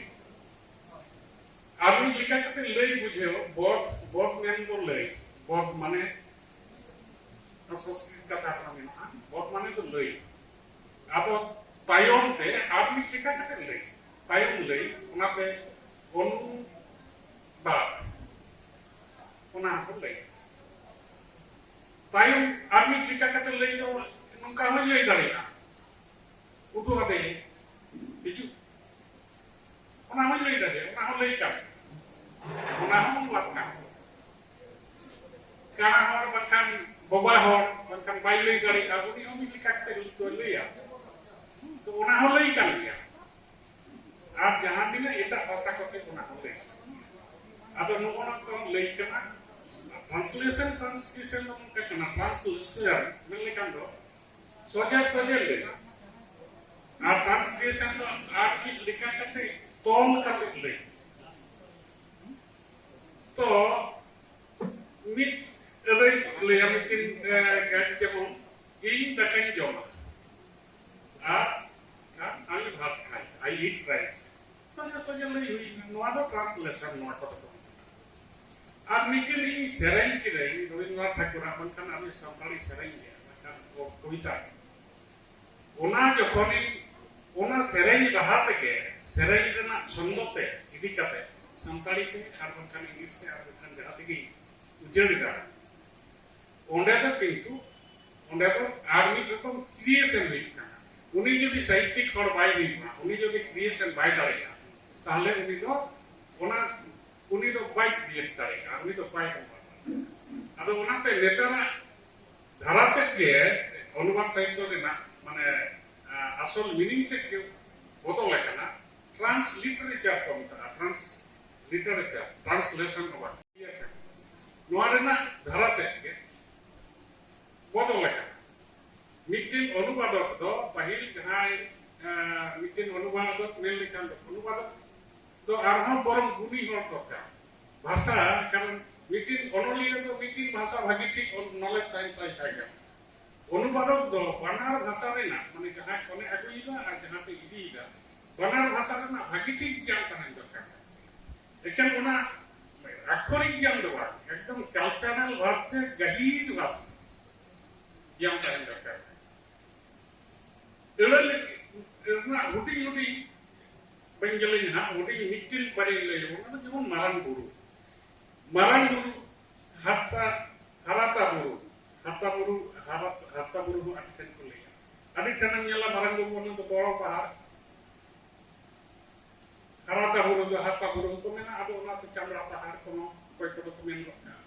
ᱟᱨ ᱢᱤᱫ ᱞᱮᱠᱟ ᱠᱟᱛᱮ ᱞᱟᱹᱭ ᱵᱩᱡᱷᱟᱹᱣ᱾ ᱵᱚᱫ, ᱵᱚᱫ ᱢᱮᱱ ᱫᱚ ᱞᱟᱹᱭ, ᱵᱚᱫ ᱢᱟᱱᱮ ᱥᱚᱝᱥᱠᱨᱤᱛ ᱠᱟᱛᱷᱟ ᱠᱟᱱᱟ, ᱢᱮᱱᱟᱜᱼᱟ, ᱵᱚᱫ ᱢᱟᱱᱮ ᱫᱚ ᱞᱟᱹᱭ᱾ ᱟᱫᱚ ᱛᱟᱭᱚᱢ ᱛᱮ ᱟᱨ ᱢᱤᱫ ᱞᱮᱠᱟ ᱠᱟᱛᱮ ᱞᱟᱹᱭ, ᱛᱟᱭᱚᱢ ᱞᱟᱹᱭ, ᱚᱱᱟᱛᱮ ᱚᱱᱩᱵᱟᱫ, ᱚᱱᱟ ᱦᱚᱸᱠᱚ ᱞᱟᱹᱭᱟ᱾ ᱛᱟᱭᱚᱢ ᱟᱨ ᱢᱤᱫ ᱞᱮᱠᱟ ᱠᱟᱛᱮ ᱞᱟᱹᱭ ᱫᱚ ᱱᱚᱝᱠᱟ ᱦᱚᱸᱧ ᱞᱟᱹᱭ ᱫᱟᱲᱮᱭᱟᱜᱼᱟ, ᱩᱫᱩᱜ ᱟᱫᱮᱭᱟᱹᱧ, ᱦᱤᱡᱩᱜ, ᱚᱱᱟ ᱦᱚᱸᱧ ᱞᱟᱹᱭ ᱫᱟᱲᱮᱭᱟᱜᱼᱟ, ᱚᱱᱟ ᱦᱚᱸ ᱞᱟᱹᱭ ᱠᱟᱱ, ᱚᱱᱟ ᱦᱚᱸ ᱚᱱᱩᱵᱟᱫ ᱠᱟᱱ᱾ ᱠᱟᱬᱟ ᱦᱚᱲ ᱵᱟᱝᱠᱷᱟᱱ ᱵᱚᱵᱟ ᱦᱚᱲ ᱵᱟᱝᱠᱷᱟᱱ ᱵᱟᱭ ᱞᱟᱹᱭ ᱫᱟᱲᱮᱭᱟᱜᱼᱟ, ᱩᱱᱤ ᱦᱚᱸ ᱢᱤᱫ ᱞᱮᱠᱟ ᱠᱟᱛᱮ ᱞᱟᱹᱭ ᱫᱚᱭ ᱞᱟᱹᱭᱟ, ᱛᱚ ᱚᱱᱟ ᱦᱚᱸ ᱞᱟᱹᱭ ᱠᱟᱱ ᱜᱮᱭᱟ᱾ ᱟᱨ ᱡᱟᱦᱟᱸ ᱛᱤᱱᱟᱹᱜ ᱮᱴᱟᱜ ᱵᱷᱟᱥᱟ ᱠᱚᱛᱮ ᱚᱱᱟ ᱦᱚᱸ ᱞᱟᱹᱭ ᱠᱟᱱᱟ᱾ ᱟᱫᱚ ᱱᱚᱜᱼᱚ ᱱᱚᱣᱟ ᱠᱚ ᱞᱟᱹᱭ ᱠᱟᱱᱟ, ᱴᱨᱟᱱᱥᱞᱮᱥᱚᱱ, ᱴᱨᱟᱱᱥᱞᱮᱥᱚᱱ ᱫᱚ ᱱᱚᱝᱠᱟ ᱠᱟᱱᱟ, ᱴᱨᱟᱱᱥᱞᱮᱥᱚᱱ ᱢᱮᱱ ᱞᱮᱠᱷᱟᱱ ᱫᱚ ᱥᱚᱡᱷᱮ ᱥᱚᱡᱷᱮ ᱞᱟᱹᱭ, ᱟᱨ ᱴᱨᱟᱱᱥᱞᱮᱥᱚᱱ ᱫᱚ ᱟᱨ ᱢᱤᱫ ᱞᱮᱠᱟ ᱠᱟᱛᱮ ᱛᱚᱞ ᱠᱟᱛᱮ ᱞᱟᱹᱭ᱾ ᱛᱚ ᱢᱤᱫ ᱟᱹᱫᱟᱹᱭ ᱞᱟᱹᱭᱟ, ᱢᱤᱫᱴᱤᱱ ᱡᱮᱢᱚᱱ ᱤᱧ ᱫᱟᱠᱟᱧ ᱡᱚᱢᱟ ᱟᱨ ᱟᱨ ᱟᱢ ᱵᱷᱟᱛ ᱠᱷᱟᱭ, I eat rice᱾ ᱥᱚᱡᱷᱮ ᱥᱚᱡᱷᱮ ᱞᱟᱹᱭ ᱦᱩᱭ ᱮᱱᱟ, ᱱᱚᱣᱟ ᱫᱚ ᱴᱨᱟᱱᱥᱞᱮᱥᱚᱱ, ᱱᱚᱣᱟ ᱠᱚᱫᱚ ᱠᱚ ᱢᱮᱛᱟᱜᱼᱟ᱾ ᱟᱨ ᱢᱤᱫᱴᱮᱱ ᱤᱧ ᱥᱮᱨᱮᱧ ᱠᱤᱫᱟᱹᱧ ᱨᱚᱵᱤᱱᱫᱨᱚᱱᱟᱛᱷ ᱴᱷᱟᱠᱩᱨᱟᱜ ᱵᱟᱝᱠᱷᱟᱱ ᱟᱨ ᱢᱤᱫ ᱥᱟᱱᱛᱟᱲᱤ ᱥᱮᱨᱮᱧ ᱜᱮ, ᱢᱤᱫᱴᱟᱝ ᱠᱚ-, ᱠᱚᱵᱤᱛᱟ᱾ ᱚᱱᱟ ᱡᱚᱠᱷᱚᱱᱤᱧ, ᱚᱱᱟ ᱥᱮᱨᱮᱧ ᱨᱟᱦᱟ ᱛᱮᱜᱮ, ᱥᱮᱨᱮᱧ ᱨᱮᱱᱟᱜ ᱪᱷᱚᱱᱫᱚ ᱛᱮ ᱤᱫᱤ ᱠᱟᱛᱮ ᱥᱟᱱᱛᱟᱲᱤ ᱛᱮ ᱟᱨ ᱵᱟᱝᱠᱷᱟᱱ ᱤᱝᱞᱤᱥ ᱛᱮ ᱟᱨ ᱵᱟᱝᱠᱷᱟᱱ ᱡᱟᱦᱟᱸ ᱛᱮᱜᱮᱧ ᱩᱡᱟᱹᱲ ᱮᱫᱟ, ᱚᱸᱰᱮ ᱫᱚ ᱠᱤᱱᱛᱩ, ᱚᱸᱰᱮ ᱫᱚ ᱟᱨ ᱢᱤᱫ ᱨᱚᱠᱚᱢ ᱠᱨᱤᱭᱮᱥᱚᱱ ᱦᱩᱭᱩᱜ ᱠᱟᱱᱟ᱾ ᱩᱱᱤ ᱡᱩᱫᱤ ᱥᱟᱦᱤᱛᱭᱤᱠ ᱦᱚᱲ ᱵᱟᱭ ᱦᱩᱭᱩᱜᱼᱟ, ᱩᱱᱤ ᱡᱩᱫᱤ ᱠᱨᱤᱭᱮᱥᱚᱱ ᱵᱟᱭ ᱫᱟᱲᱮᱭᱟᱜᱼᱟ, ᱛᱟᱦᱚᱞᱮ ᱩᱱᱤ ᱫᱚ ᱚᱱᱟ, ᱩᱱᱤ ᱫᱚ ᱵᱟᱭ ᱠᱨᱤᱭᱮᱴ ᱫᱟᱲᱮᱭᱟᱜᱼᱟ, ᱩᱱᱤ ᱫᱚ ᱵᱟᱭ ᱚᱱᱩᱵᱟᱫᱟ᱾ ᱟᱫᱚ ᱚᱱᱟᱛᱮ ᱱᱮᱛᱟᱨᱟᱜ ᱫᱷᱟᱨᱟ ᱛᱮᱫ ᱜᱮ ᱚᱱᱩᱵᱟᱫ ᱥᱟᱦᱤᱛᱭᱚ ᱨᱮᱱᱟᱜ ᱢᱟᱱᱮ, ᱟ, ᱟᱥᱚᱞ ᱢᱤᱱᱤᱝ ᱛᱮᱫ ᱜᱮ ᱵᱚᱫᱚᱞ ᱟᱠᱟᱱᱟ᱾ ᱴᱨᱟᱱᱥᱞᱤᱴᱟᱨᱮᱪᱟᱨ ᱠᱚ ᱢᱮᱛᱟᱜᱼᱟ, ᱴᱨᱟᱱᱥᱞᱤᱴᱟᱨᱮᱪᱟᱨ, ᱴᱨᱟᱱᱥᱞᱮᱥᱚᱱ ᱚᱵ ᱠᱨᱤᱭᱮᱥᱚᱱ᱾ ᱱᱚᱣᱟ ᱨᱮᱱᱟᱜ ᱫᱷᱟᱨᱟ ᱛᱮᱫ ᱜᱮ ᱵᱚᱫᱚᱞ ᱟᱠᱟᱱᱟ᱾ ᱢᱤᱫᱴᱮᱱ ᱚᱱᱩᱵᱟᱫᱚᱠ ᱫᱚ ᱯᱟᱹᱦᱤᱞ ᱡᱟᱦᱟᱸᱭ, ᱟ, ᱢᱤᱫᱴᱮᱱ ᱚᱱᱩᱵᱟᱫᱚᱠ ᱢᱮᱱ ᱞᱮᱠᱷᱟᱱ ᱫᱚ, ᱚᱱᱩᱵᱟᱫᱚᱠ ᱫᱚ ᱟᱨᱦᱚᱸ ᱵᱚᱨᱚᱝ ᱜᱩᱱᱤ ᱦᱚᱲ ᱫᱚᱨᱠᱟᱨ᱾ ᱵᱷᱟᱥᱟ, ᱠᱟᱨᱚᱱ ᱢᱤᱫᱴᱮᱱ ᱚᱱᱚᱞᱤᱭᱟᱹ ᱫᱚ ᱢᱤᱫᱴᱮᱱ ᱵᱷᱟᱥᱟ ᱵᱷᱟᱹᱜᱤ ᱴᱷᱤᱠ ᱚᱱ-, ᱱᱚᱞᱮᱡᱽ ᱛᱟᱦᱮᱱ ᱛᱟᱭ ᱠᱷᱟᱡ ᱜᱮ᱾ ᱚᱱᱩᱵᱟᱫᱚᱠ ᱫᱚ ᱵᱟᱱᱟᱨ ᱵᱷᱟᱥᱟ ᱨᱮᱱᱟᱜ, ᱢᱟᱱᱮ ᱡᱟᱦᱟᱸ ᱠᱷᱚᱱᱮ ᱟᱹᱜᱩᱭᱮᱫᱟ ᱟᱨ ᱡᱟᱦᱟᱸ ᱛᱮ ᱤᱫᱤᱭᱮᱫᱟ, ᱵᱟᱱᱟᱨ ᱵᱷᱟᱥᱟ ᱨᱮᱱᱟᱜ ᱵᱷᱟᱹᱜᱤ ᱴᱷᱤᱠ ᱜᱮᱭᱟᱱ ᱛᱟᱦᱮᱱ ᱫᱚᱨᱠᱟᱨ᱾ ᱮᱠᱷᱮᱱ ᱚᱱᱟ ᱟᱠᱷᱚᱨᱤᱠ ᱜᱮᱭᱟᱱ ᱫᱚ ᱵᱟᱝ, ᱮᱠᱫᱚᱢ ᱠᱟᱞᱪᱟᱨᱟᱞ ᱵᱷᱟᱵᱽ ᱛᱮ ᱜᱟᱹᱦᱤᱨ ᱵᱷᱟᱵᱽ ᱜᱮᱭᱟᱱ ᱛᱟᱦᱮᱱ ᱫᱚᱨᱠᱟᱨ᱾ ᱟᱹᱲᱟᱹ ᱞᱮ-, ᱨᱮᱱᱟᱜ ᱦᱩᱰᱤᱧ ᱦᱩᱰᱤᱧ, ᱵᱟᱹᱧ ᱜᱟᱹᱞᱟᱹᱭᱟ ᱦᱟᱸᱜ, ᱦᱩᱰᱤᱧ ᱢᱤᱫᱴᱮᱱ ᱵᱟᱨᱭᱟᱧ ᱞᱟᱹᱭ ᱟᱵᱚᱱ ᱠᱟᱱᱟ, ᱡᱮᱢᱚᱱ ᱢᱟᱨᱟᱝ ᱵᱩᱨᱩ᱾ ᱢᱟᱨᱟᱝ ᱵᱩᱨᱩ, ᱦᱟᱨᱛᱟ, ᱦᱟᱨᱟᱛᱟ ᱵᱩᱨᱩ, ᱦᱟᱨᱛᱟ ᱵᱩᱨᱩ, ᱦᱟᱨᱟᱛ-, ᱦᱟᱨᱛᱟ ᱵᱩᱨᱩ ᱦᱚᱸ ᱟᱹᱰᱤ ᱴᱷᱮᱱ ᱠᱚ ᱞᱟᱹᱭᱟ᱾ ᱟᱹᱰᱤ ᱴᱷᱮᱱᱮᱢ ᱧᱮᱞᱟ ᱢᱟᱨᱟᱝ ᱵᱩᱨᱩ ᱚᱱᱟ ᱫᱚ ᱵᱚᱲᱚ ᱯᱟᱦᱟᱲ, ᱦᱟᱨᱟᱛᱟ ᱵᱩᱨᱩ ᱫᱚ ᱦᱟᱨᱛᱟ ᱵᱩᱨᱩ ᱦᱚᱸᱠᱚ ᱢᱮᱱᱟ, ᱟᱫᱚ ᱚᱱᱟᱛᱮ ᱪᱟᱢᱲᱟ ᱯᱟᱦᱟᱲ ᱠᱚᱦᱚᱸ ᱚᱠᱚᱭ ᱠᱚᱫᱚ ᱠᱚ ᱢᱮᱱ ᱜᱚᱫ ᱠᱟᱜᱼᱟ᱾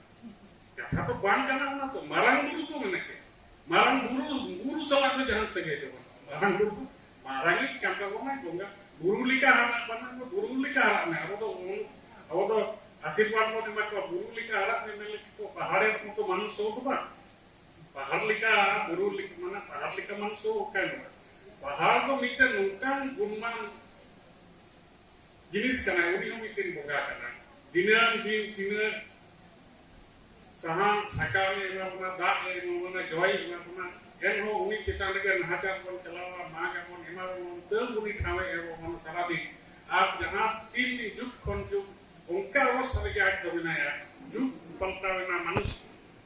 ᱠᱟᱛᱷᱟ ᱫᱚ ᱵᱟᱝ ᱠᱟᱱᱟ ᱚᱱᱟ ᱫᱚ, ᱢᱟᱨᱟᱝ ᱵᱩᱨᱩ ᱫᱚ ᱢᱮᱱᱟ ᱪᱮᱫ? ᱢᱟᱨᱟᱝ ᱵᱩᱨᱩ, ᱵᱩᱨᱩ ᱥᱟᱞᱟᱜ ᱫᱚ ᱡᱟᱦᱟᱱ ᱥᱟᱹᱜᱟᱹᱭ ᱫᱚ ᱵᱟᱹᱱᱩᱜᱼᱟ᱾ ᱢᱟᱨᱟᱝ ᱵᱩᱨᱩ ᱫᱚ ᱢᱟᱨᱟᱝᱤᱡ ᱠᱟᱱ ᱛᱟᱵᱚᱱᱟᱭ ᱵᱚᱸᱜᱟ, ᱵᱩᱨᱩ ᱞᱮᱠᱟ ᱦᱟᱨᱟᱜ ᱵᱟᱱᱟ ᱫᱚ, ᱵᱩᱨᱩ ᱞᱮᱠᱟ ᱦᱟᱨᱟᱜ ᱢᱮ᱾ ᱟᱵᱚ ᱫᱚ, ᱟᱵᱚ ᱫᱚ ᱟᱥᱤᱨᱵᱟᱫᱽ ᱵᱚᱱ ᱮᱢᱟ ᱠᱚᱣᱟ, ᱵᱩᱨᱩ ᱞᱮᱠᱟ ᱦᱟᱨᱟᱜ ᱢᱮ ᱢᱮᱱ ᱞᱮᱠᱷᱟᱱ ᱠᱚ ᱯᱟᱦᱟᱲᱮᱨ ᱢᱚᱛᱚ ᱢᱟᱱᱩᱥ ᱦᱚᱸ ᱫᱚ ᱵᱟᱝ, ᱯᱟᱦᱟᱲ ᱞᱮᱠᱟ, ᱵᱩᱨᱩ ᱞᱮᱠᱟ, ᱢᱟᱱᱮ ᱯᱟᱦᱟᱲ ᱞᱮᱠᱟ ᱢᱟᱱᱩᱥ ᱦᱚᱸ ᱚᱠᱟᱭ ᱢᱮ? ᱯᱟᱦᱟᱲ ᱫᱚ ᱢᱤᱫᱴᱮᱱ ᱱᱚᱝᱠᱟᱱ ᱜᱩᱱᱢᱟᱱ ᱡᱤᱱᱤᱥ ᱠᱟᱱᱟᱭ, ᱩᱱᱤ ᱦᱚᱸ ᱢᱤᱫᱴᱮᱱ ᱵᱚᱸᱜᱟ ᱠᱟᱱᱟᱭ᱾ ᱫᱤᱱᱟᱹᱢ ᱫᱤᱱ ᱛᱤᱱᱟᱹᱜ ᱥᱟᱦᱟᱱ ᱥᱟᱠᱟᱢ ᱮ ᱮᱢᱟ ᱵᱚᱱᱟ, ᱫᱟᱜ ᱮ ᱮᱢᱟ ᱵᱚᱱᱟ, ᱡᱚᱭ ᱮ ᱮᱢᱟ ᱵᱚᱱᱟ, ᱮᱱᱦᱚᱸ ᱩᱱᱤ ᱪᱮᱛᱟᱱ ᱨᱮᱜᱮ ᱱᱟᱦᱟᱪᱟᱨ ᱵᱚᱱ ᱪᱟᱞᱟᱣᱟ, ᱢᱟᱜᱽ ᱟᱵᱚᱱ, ᱮᱢᱟ ᱵᱚᱱ, ᱛᱟᱹᱣ ᱩᱱᱤ ᱴᱷᱟᱶ ᱮ ᱮᱢᱟ ᱵᱚᱱᱟ ᱥᱟᱨᱟᱫᱤᱱ᱾ ᱟᱨ ᱡᱟᱦᱟᱸ ᱛᱤᱱ ᱫᱤᱱ ᱡᱩᱜᱽ ᱠᱷᱚᱱ ᱡᱩᱜᱽ ᱚᱱᱠᱟ ᱚᱵᱚᱥᱛᱷᱟ ᱨᱮᱜᱮ ᱟᱡ ᱫᱚ ᱢᱮᱱᱟᱭᱟ᱾ ᱡᱩᱜᱽ ᱯᱟᱞᱴᱟᱣ ᱮᱱᱟ, ᱢᱟᱱᱩᱥ,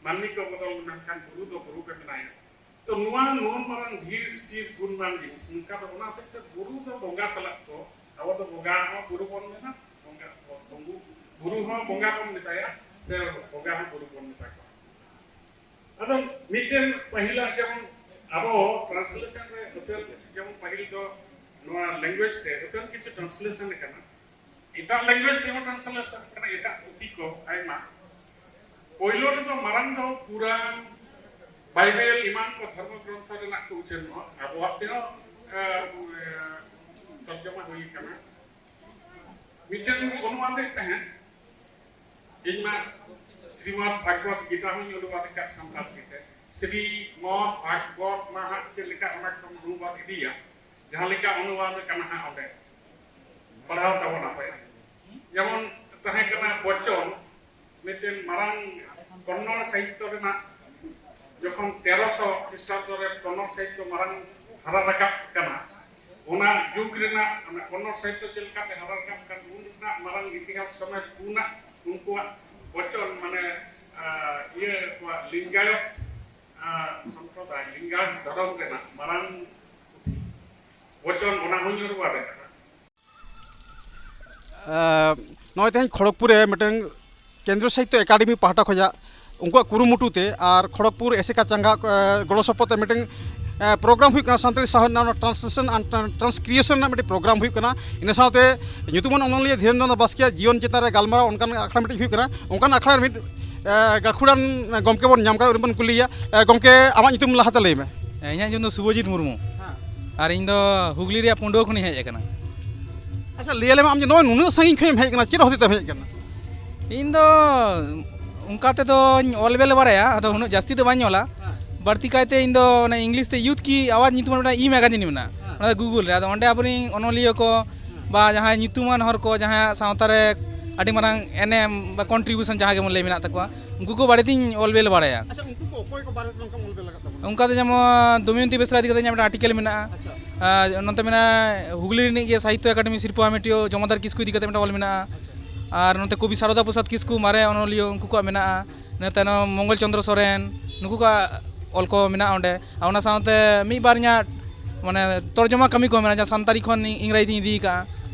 ᱢᱟᱹᱱᱢᱤ ᱠᱚ ᱵᱚᱫᱚᱞ ᱮᱱᱟ, ᱢᱮᱱᱠᱷᱟᱱ ᱵᱩᱨᱩ ᱫᱚ ᱵᱩᱨᱩ ᱜᱮ ᱢᱮᱱᱟᱭᱟ᱾ ᱛᱚ ᱱᱚᱣᱟ ᱱᱩᱱ ᱢᱟᱨᱟᱝ ᱫᱷᱤᱨ ᱥᱛᱷᱤᱨ ᱜᱩᱱᱢᱟᱱ ᱡᱤᱱᱤᱥ, ᱱᱚᱝᱠᱟ ᱫᱚ ᱚᱱᱟ ᱦᱚᱛᱮᱡ ᱛᱮ ᱵᱩᱨᱩ ᱫᱚ ᱵᱚᱸᱜᱟ ᱥᱟᱞᱟᱜ ᱠᱚ, ᱟᱵᱚ ᱫᱚ ᱵᱚᱸᱜᱟ ᱦᱚᱸ ᱵᱩᱨᱩ ᱵᱚᱱ ᱢᱮᱱᱟ, ᱵᱚᱸᱜᱟ, ᱵᱩᱨᱩ, ᱵᱩᱨᱩ ᱦᱚᱸ ᱵᱚᱸᱜᱟ ᱵᱚᱱ ᱢᱮᱛᱟᱭᱟ, ᱥᱮ ᱵᱚᱸᱜᱟ ᱦᱚᱸ ᱵᱩᱨᱩ ᱵᱚᱱ ᱢᱮᱛᱟ ᱠᱚᱣᱟ᱾ ᱟᱫᱚ ᱢᱤᱫᱴᱮᱱ ᱯᱟᱹᱦᱤᱞᱟᱜ ᱡᱮᱢᱚᱱ ᱟᱵᱚ translation ᱨᱮ ᱟᱹᱛᱷᱟᱹᱱ, ᱡᱮᱢᱚᱱ ᱯᱟᱹᱦᱤᱞ ᱫᱚ ᱱᱚᱣᱟ language ᱛᱮ ᱟᱹᱛᱷᱟᱹᱱ ᱠᱤᱪᱷᱩ translation ᱟᱠᱟᱱᱟ, ᱮᱴᱟᱜ language ᱛᱮᱦᱚᱸ translation ᱟᱠᱟᱱᱟ, ᱮᱴᱟᱜ ᱯᱩᱛᱷᱤ ᱠᱚ ᱟᱭᱢᱟ᱾ ᱯᱳᱭᱞᱳ ᱨᱮᱫᱚ ᱢᱟᱨᱟᱝ ᱫᱚ ᱠᱩᱨᱟᱱ, ᱵᱟᱭᱵᱮᱞ ᱮᱢᱟᱱ ᱠᱚ ᱫᱷᱚᱨᱢᱚ ᱜᱨᱚᱱᱛᱷᱚ ᱨᱮᱱᱟᱜ ᱠᱚ ᱩᱪᱷᱟᱹᱱᱚᱜᱼᱟ, ᱟᱵᱚᱣᱟᱜ ᱛᱮᱦᱚᱸ ᱮ, ᱮ, ᱛᱚᱨᱡᱚᱢᱟ ᱦᱩᱭ ᱟᱠᱟᱱᱟ᱾ ᱢᱤᱫᱴᱮᱱ ᱚᱱᱩᱣᱟᱫᱮᱫ ᱛᱟᱦᱮᱸᱫ, ᱤᱧ ᱢᱟ ᱥᱨᱤᱢᱚᱫ ᱵᱷᱟᱜᱽᱵᱚᱛ ᱜᱤᱛᱟ ᱦᱚᱸᱧ ᱚᱱᱩᱣᱟᱫ ᱟᱠᱟᱫ ᱥᱟᱱᱛᱟᱲ ᱛᱮ᱾ ᱥᱨᱤ ᱢᱚᱫ ᱵᱷᱟᱜᱽᱵᱚᱛ ᱢᱟ ᱦᱟᱸᱜ ᱪᱮᱫ ᱞᱮᱠᱟ ᱚᱱᱟ ᱠᱚᱢ ᱚᱱᱩᱣᱟᱫ ᱤᱫᱤᱭᱟ, ᱡᱟᱦᱟᱸ ᱞᱮᱠᱟ ᱚᱱᱩᱣᱟᱫ ᱠᱟᱱᱟ ᱦᱟᱸᱜ ᱚᱸᱰᱮ᱾ ᱯᱟᱲᱦᱟᱣ ᱛᱟᱵᱚᱱ ᱟᱯᱮ᱾ ᱡᱮᱢᱚᱱ ᱛᱟᱦᱮᱸ ᱠᱟᱱᱟ ᱵᱚᱪᱚᱱ, ᱢᱤᱫᱴᱮᱱ ᱢᱟᱨᱟᱝ ᱠᱚᱱᱱᱚᱲ ᱥᱟᱦᱤᱛᱛᱚ ᱨᱮᱱᱟᱜ, ᱡᱚᱠᱷᱚᱱ ᱛᱮᱨᱚᱥᱚ ᱠᱷᱨᱤᱥᱴᱟᱵᱫᱚ ᱨᱮ ᱠᱚᱱᱱᱚᱲ ᱥᱟᱦᱤᱛᱛᱚ ᱢᱟᱨᱟᱝ ᱦᱟᱨᱟ ᱨᱟᱠᱟᱵ ᱠᱟᱱᱟ, ᱚᱱᱟ ᱡᱩᱜᱽ ᱨᱮᱱᱟᱜ ᱚᱱᱟ ᱠᱚᱱᱱᱚᱲ ᱥᱟᱦᱤᱛᱛᱚ ᱪᱮᱫ ᱞᱮᱠᱟᱛᱮ ᱦᱟᱨᱟ ᱨᱟᱠᱟᱵ ᱠᱟᱱ, ᱩᱱ ᱨᱮᱱᱟᱜ ᱢᱟᱨᱟᱝ ᱤᱛᱤᱦᱟᱥ ᱥᱚᱢᱮᱛ ᱩᱱᱟᱜ ᱩᱱᱠᱩᱣᱟᱜ ᱵᱚᱪᱚᱱ, ᱢᱟᱱᱮ, ᱟ, ᱤᱭᱟᱹ ᱠᱚᱣᱟᱜ ᱞᱤᱝᱜᱟᱭᱚᱛ, ᱟ, ᱥᱚᱢᱯᱨᱚᱫᱟᱭ, ᱞᱤᱝᱜᱟᱭᱚᱛ ᱫᱷᱚᱨᱚᱢ ᱨᱮᱱᱟᱜ ᱢᱟᱨᱟᱝ ᱯᱩᱛᱷᱤ ᱵᱚᱪᱚᱱ, ᱚᱱᱟ ᱦᱚᱸᱧ ᱚᱱᱩᱣᱟᱫ ᱟᱠᱟᱫᱟ᱾ ᱮ, ᱱᱚᱜᱼᱚᱭ ᱛᱮᱦᱮᱧ ᱠᱷᱚᱲᱚᱜᱽᱯᱩᱨ ᱨᱮ ᱢᱤᱫᱴᱟᱝ ᱠᱮᱱᱫᱨᱚ ᱥᱟᱦᱤᱛᱛᱚ ᱮᱠᱟᱰᱮᱢᱤ ᱯᱟᱦᱴᱟ ᱠᱷᱚᱱᱟᱜ ᱩᱱᱠᱩᱣᱟᱜ ᱠᱩᱨᱩᱢᱩᱴᱩ ᱛᱮ ᱟᱨ ᱠᱷᱚᱲᱚᱜᱽᱯᱩᱨ ᱮᱥᱮᱠᱟ ᱪᱟᱸᱜᱟ, ᱮ, ᱜᱚᱲᱚ ᱥᱚᱯᱚᱦᱚᱫ ᱛᱮ ᱢᱤᱫᱴᱟᱝ, ᱮ, program ᱦᱩᱭᱩᱜ ᱠᱟᱱᱟ, ᱥᱟᱱᱛᱟᱲᱤ ᱥᱟᱶᱦᱮᱫ ᱨᱮᱱᱟᱜ ᱚᱱᱟ translation and transcription ᱨᱮᱱᱟᱜ ᱢᱤᱫᱴᱟᱝ program ᱦᱩᱭᱩᱜ ᱠᱟᱱᱟ᱾ ᱤᱱᱟᱹ ᱥᱟᱶᱛᱮ ᱧᱩᱛᱩᱢᱟᱱ ᱚᱱᱚᱞᱤᱭᱟᱹ ᱫᱷᱤᱨᱮᱱᱫᱨᱚ ᱱᱟᱛᱷ ᱵᱟᱥᱠᱮᱭᱟᱜ ᱡᱤᱭᱚᱱ ᱪᱮᱛᱟᱱ ᱨᱮ ᱜᱟᱞᱢᱟᱨᱟᱣ ᱚᱱᱠᱟᱱ ᱟᱠᱷᱲᱟ ᱢᱤᱫᱴᱤᱡ ᱦᱩᱭᱩᱜ ᱠᱟᱱᱟ᱾ ᱚᱱᱠᱟᱱ ᱟᱠᱷᱲᱟ ᱨᱮ ᱢᱤᱫ, ᱮ, ᱜᱟᱹᱠᱷᱩᱲᱟᱱ ᱜᱚᱢᱠᱮ ᱵᱚᱱ ᱧᱟᱢ ᱠᱟᱫᱟ, ᱩᱱᱤ ᱵᱚᱱ ᱠᱩᱞᱤᱭᱮᱭᱟ᱾ ᱮ, ᱜᱚᱢᱠᱮ, ᱟᱢᱟᱜ ᱧᱩᱛᱩᱢ ᱞᱟᱦᱟᱛᱮ ᱞᱟᱹᱭ ᱢᱮ᱾ ᱦᱮᱸ, ᱤᱧᱟᱹᱜ ᱧᱩᱛᱩᱢ ᱫᱚ ᱥᱩᱵᱷᱚᱡᱤᱛ ᱢᱩᱨᱢᱩ᱾ ᱦᱮᱸ᱾ ᱟᱨ ᱤᱧ ᱫᱚ ᱦᱩᱜᱽᱞᱤ ᱨᱮᱭᱟᱜ ᱯᱩᱸᱰᱩᱣᱟᱹ ᱠᱷᱚᱱᱤᱧ ᱦᱮᱡ ᱟᱠᱟᱱᱟ᱾ ᱟᱪᱪᱷᱟ, ᱞᱟᱹᱭ ᱟᱞᱮ ᱢᱮ, ᱟᱢ ᱡᱮ ᱱᱚᱜᱼᱚᱭ ᱱᱩᱱᱟᱹᱜ ᱥᱟᱺᱜᱤᱧ ᱠᱷᱚᱱᱮᱢ ᱦᱮᱡ ᱟᱠᱟᱱᱟ, ᱪᱮᱫ ᱦᱚᱛᱮᱡ ᱛᱮᱢ ᱦᱮᱡ ᱟᱠᱟᱱᱟ? ᱤᱧ ᱫᱚ ᱚᱱᱠᱟ ᱛᱮᱫᱚᱧ ᱚᱞ ᱵᱮᱞ ᱵᱟᱲᱟᱭᱟ, ᱟᱫᱚ ᱩᱱᱟᱹᱜ ᱡᱟᱹᱥᱛᱤ ᱫᱚ ᱵᱟᱹᱧ ᱚᱞᱟ᱾ ᱦᱮᱸ᱾ ᱵᱟᱹᱲᱛᱤ ᱠᱟᱭᱛᱮ ᱤᱧ ᱫᱚ ᱚᱱᱮ ᱤᱝᱞᱤᱥ ᱛᱮ ᱭᱩᱛᱷ ᱠᱤ ᱟᱣᱟᱡᱽ ᱧᱩᱛᱩᱢᱟᱱ ᱢᱤᱫᱴᱟᱝ ᱤ ᱢᱮᱜᱟᱡᱤᱱ ᱢᱮᱱᱟᱜᱼᱟ, ᱦᱮᱸ᱾ ᱚᱱᱟ ᱫᱚ ᱜᱩᱜᱩᱞ ᱨᱮ᱾ ᱟᱫᱚ ᱚᱸᱰᱮ ᱟᱵᱚᱨᱮᱱ ᱚᱱᱚᱞᱤᱭᱟᱹ ᱠᱚ, ᱦᱮᱸ᱾ ᱵᱟ ᱡᱟᱦᱟᱸᱭ ᱧᱩᱛᱩᱢᱟᱱ ᱦᱚᱲ ᱠᱚ, ᱡᱟᱦᱟᱸᱭᱟᱜ ᱥᱟᱶᱛᱟ ᱨᱮ ᱟᱹᱰᱤ ᱢᱟᱨᱟᱝ ᱮᱱᱮᱢ ᱵᱟ ᱠᱚᱱᱴᱨᱤᱵᱤᱭᱩᱥᱚᱱ ᱡᱟᱦᱟᱸ ᱜᱮᱵᱚᱱ ᱞᱟᱹᱭ ᱢᱮᱱᱟᱜ ᱛᱟᱠᱚᱣᱟ, ᱩᱱᱠᱩ ᱠᱚ ᱵᱟᱨᱮᱛᱤᱧ ᱚᱞ ᱵᱮᱞ ᱵᱟᱲᱟᱭᱟ᱾ ᱟᱪᱪᱷᱟ, ᱩᱱᱠᱩ ᱠᱚ ᱚᱠᱚᱭ ᱠᱚ ᱵᱟᱨᱮ ᱛᱮ ᱱᱚᱝᱠᱟᱢ ᱚᱞ ᱵᱮᱞ ᱟᱠᱟᱫ ᱛᱟᱵᱚᱱᱟ? ᱚᱱᱠᱟ ᱫᱚ ᱡᱮᱢᱚᱱ ᱫᱚᱢᱚᱭᱚᱱᱛᱤ ᱵᱮᱥᱨᱟ ᱤᱫᱤ ᱠᱟᱛᱮ ᱤᱧᱟᱹᱜ ᱢᱤᱫᱴᱟᱝ ᱟᱨᱴᱤᱠᱮᱞ ᱢᱮᱱᱟᱜᱼᱟ᱾ ᱟᱪᱪᱷᱟ᱾ ᱟᱨ ᱱᱚᱛᱮ ᱢᱮᱱᱟᱜᱼᱟ ᱦᱩᱜᱽᱞᱤ ᱨᱤᱱᱤᱡ ᱜᱮ ᱥᱟᱦᱤᱛᱛᱚ ᱮᱠᱟᱰᱮᱢᱤ ᱥᱤᱨᱯᱟᱹ ᱦᱟᱢᱮᱴᱤᱭᱟᱹ ᱡᱚᱢᱟᱫᱟᱨ ᱠᱤᱥᱠᱩ ᱤᱫᱤ ᱠᱟᱛᱮ ᱢᱤᱫᱴᱟᱝ ᱚᱞ ᱢᱮᱱᱟᱜᱼᱟ᱾ ᱟᱪᱪᱷᱟ᱾ ᱟᱨ ᱱᱚᱛᱮ ᱠᱚᱵᱤ ᱥᱟᱨᱚᱫᱟ ᱯᱨᱚᱥᱟᱫᱽ ᱠᱤᱥᱠᱩ, ᱢᱟᱨᱮ ᱚᱱᱚᱞᱤᱭᱟᱹ, ᱩᱱᱠᱩ ᱠᱚᱣᱟᱜ ᱢᱮᱱᱟᱜᱼᱟ᱾ ᱤᱱᱟᱹ ᱛᱟᱭᱱᱚᱢ ᱢᱚᱝᱜᱚᱞ ᱪᱚᱸᱫᱽᱨᱚ ᱥᱚᱨᱮᱱ, ᱱᱩᱠᱩ ᱠᱚᱣᱟᱜ ᱚᱞ ᱠᱚ ᱢᱮᱱᱟᱜᱼᱟ ᱚᱸᱰᱮ᱾ ᱟᱨ ᱚᱱᱟ ᱥᱟᱶᱛᱮ ᱢᱤᱫ ᱵᱟᱨ ᱤᱧᱟᱹᱜ ᱢᱟᱱᱮ ᱛᱚᱨᱡᱚᱢᱟ ᱠᱟᱹᱢᱤ ᱠᱚ ᱢᱮᱱᱟᱜᱼᱟ, ᱡᱟᱦᱟᱸ ᱥᱟᱱᱛᱟᱲᱤ ᱠᱷᱚᱱ ᱤᱝᱨᱟᱡᱤ ᱛᱤᱧ ᱤᱫᱤ ᱟᱠᱟᱫᱼᱟ᱾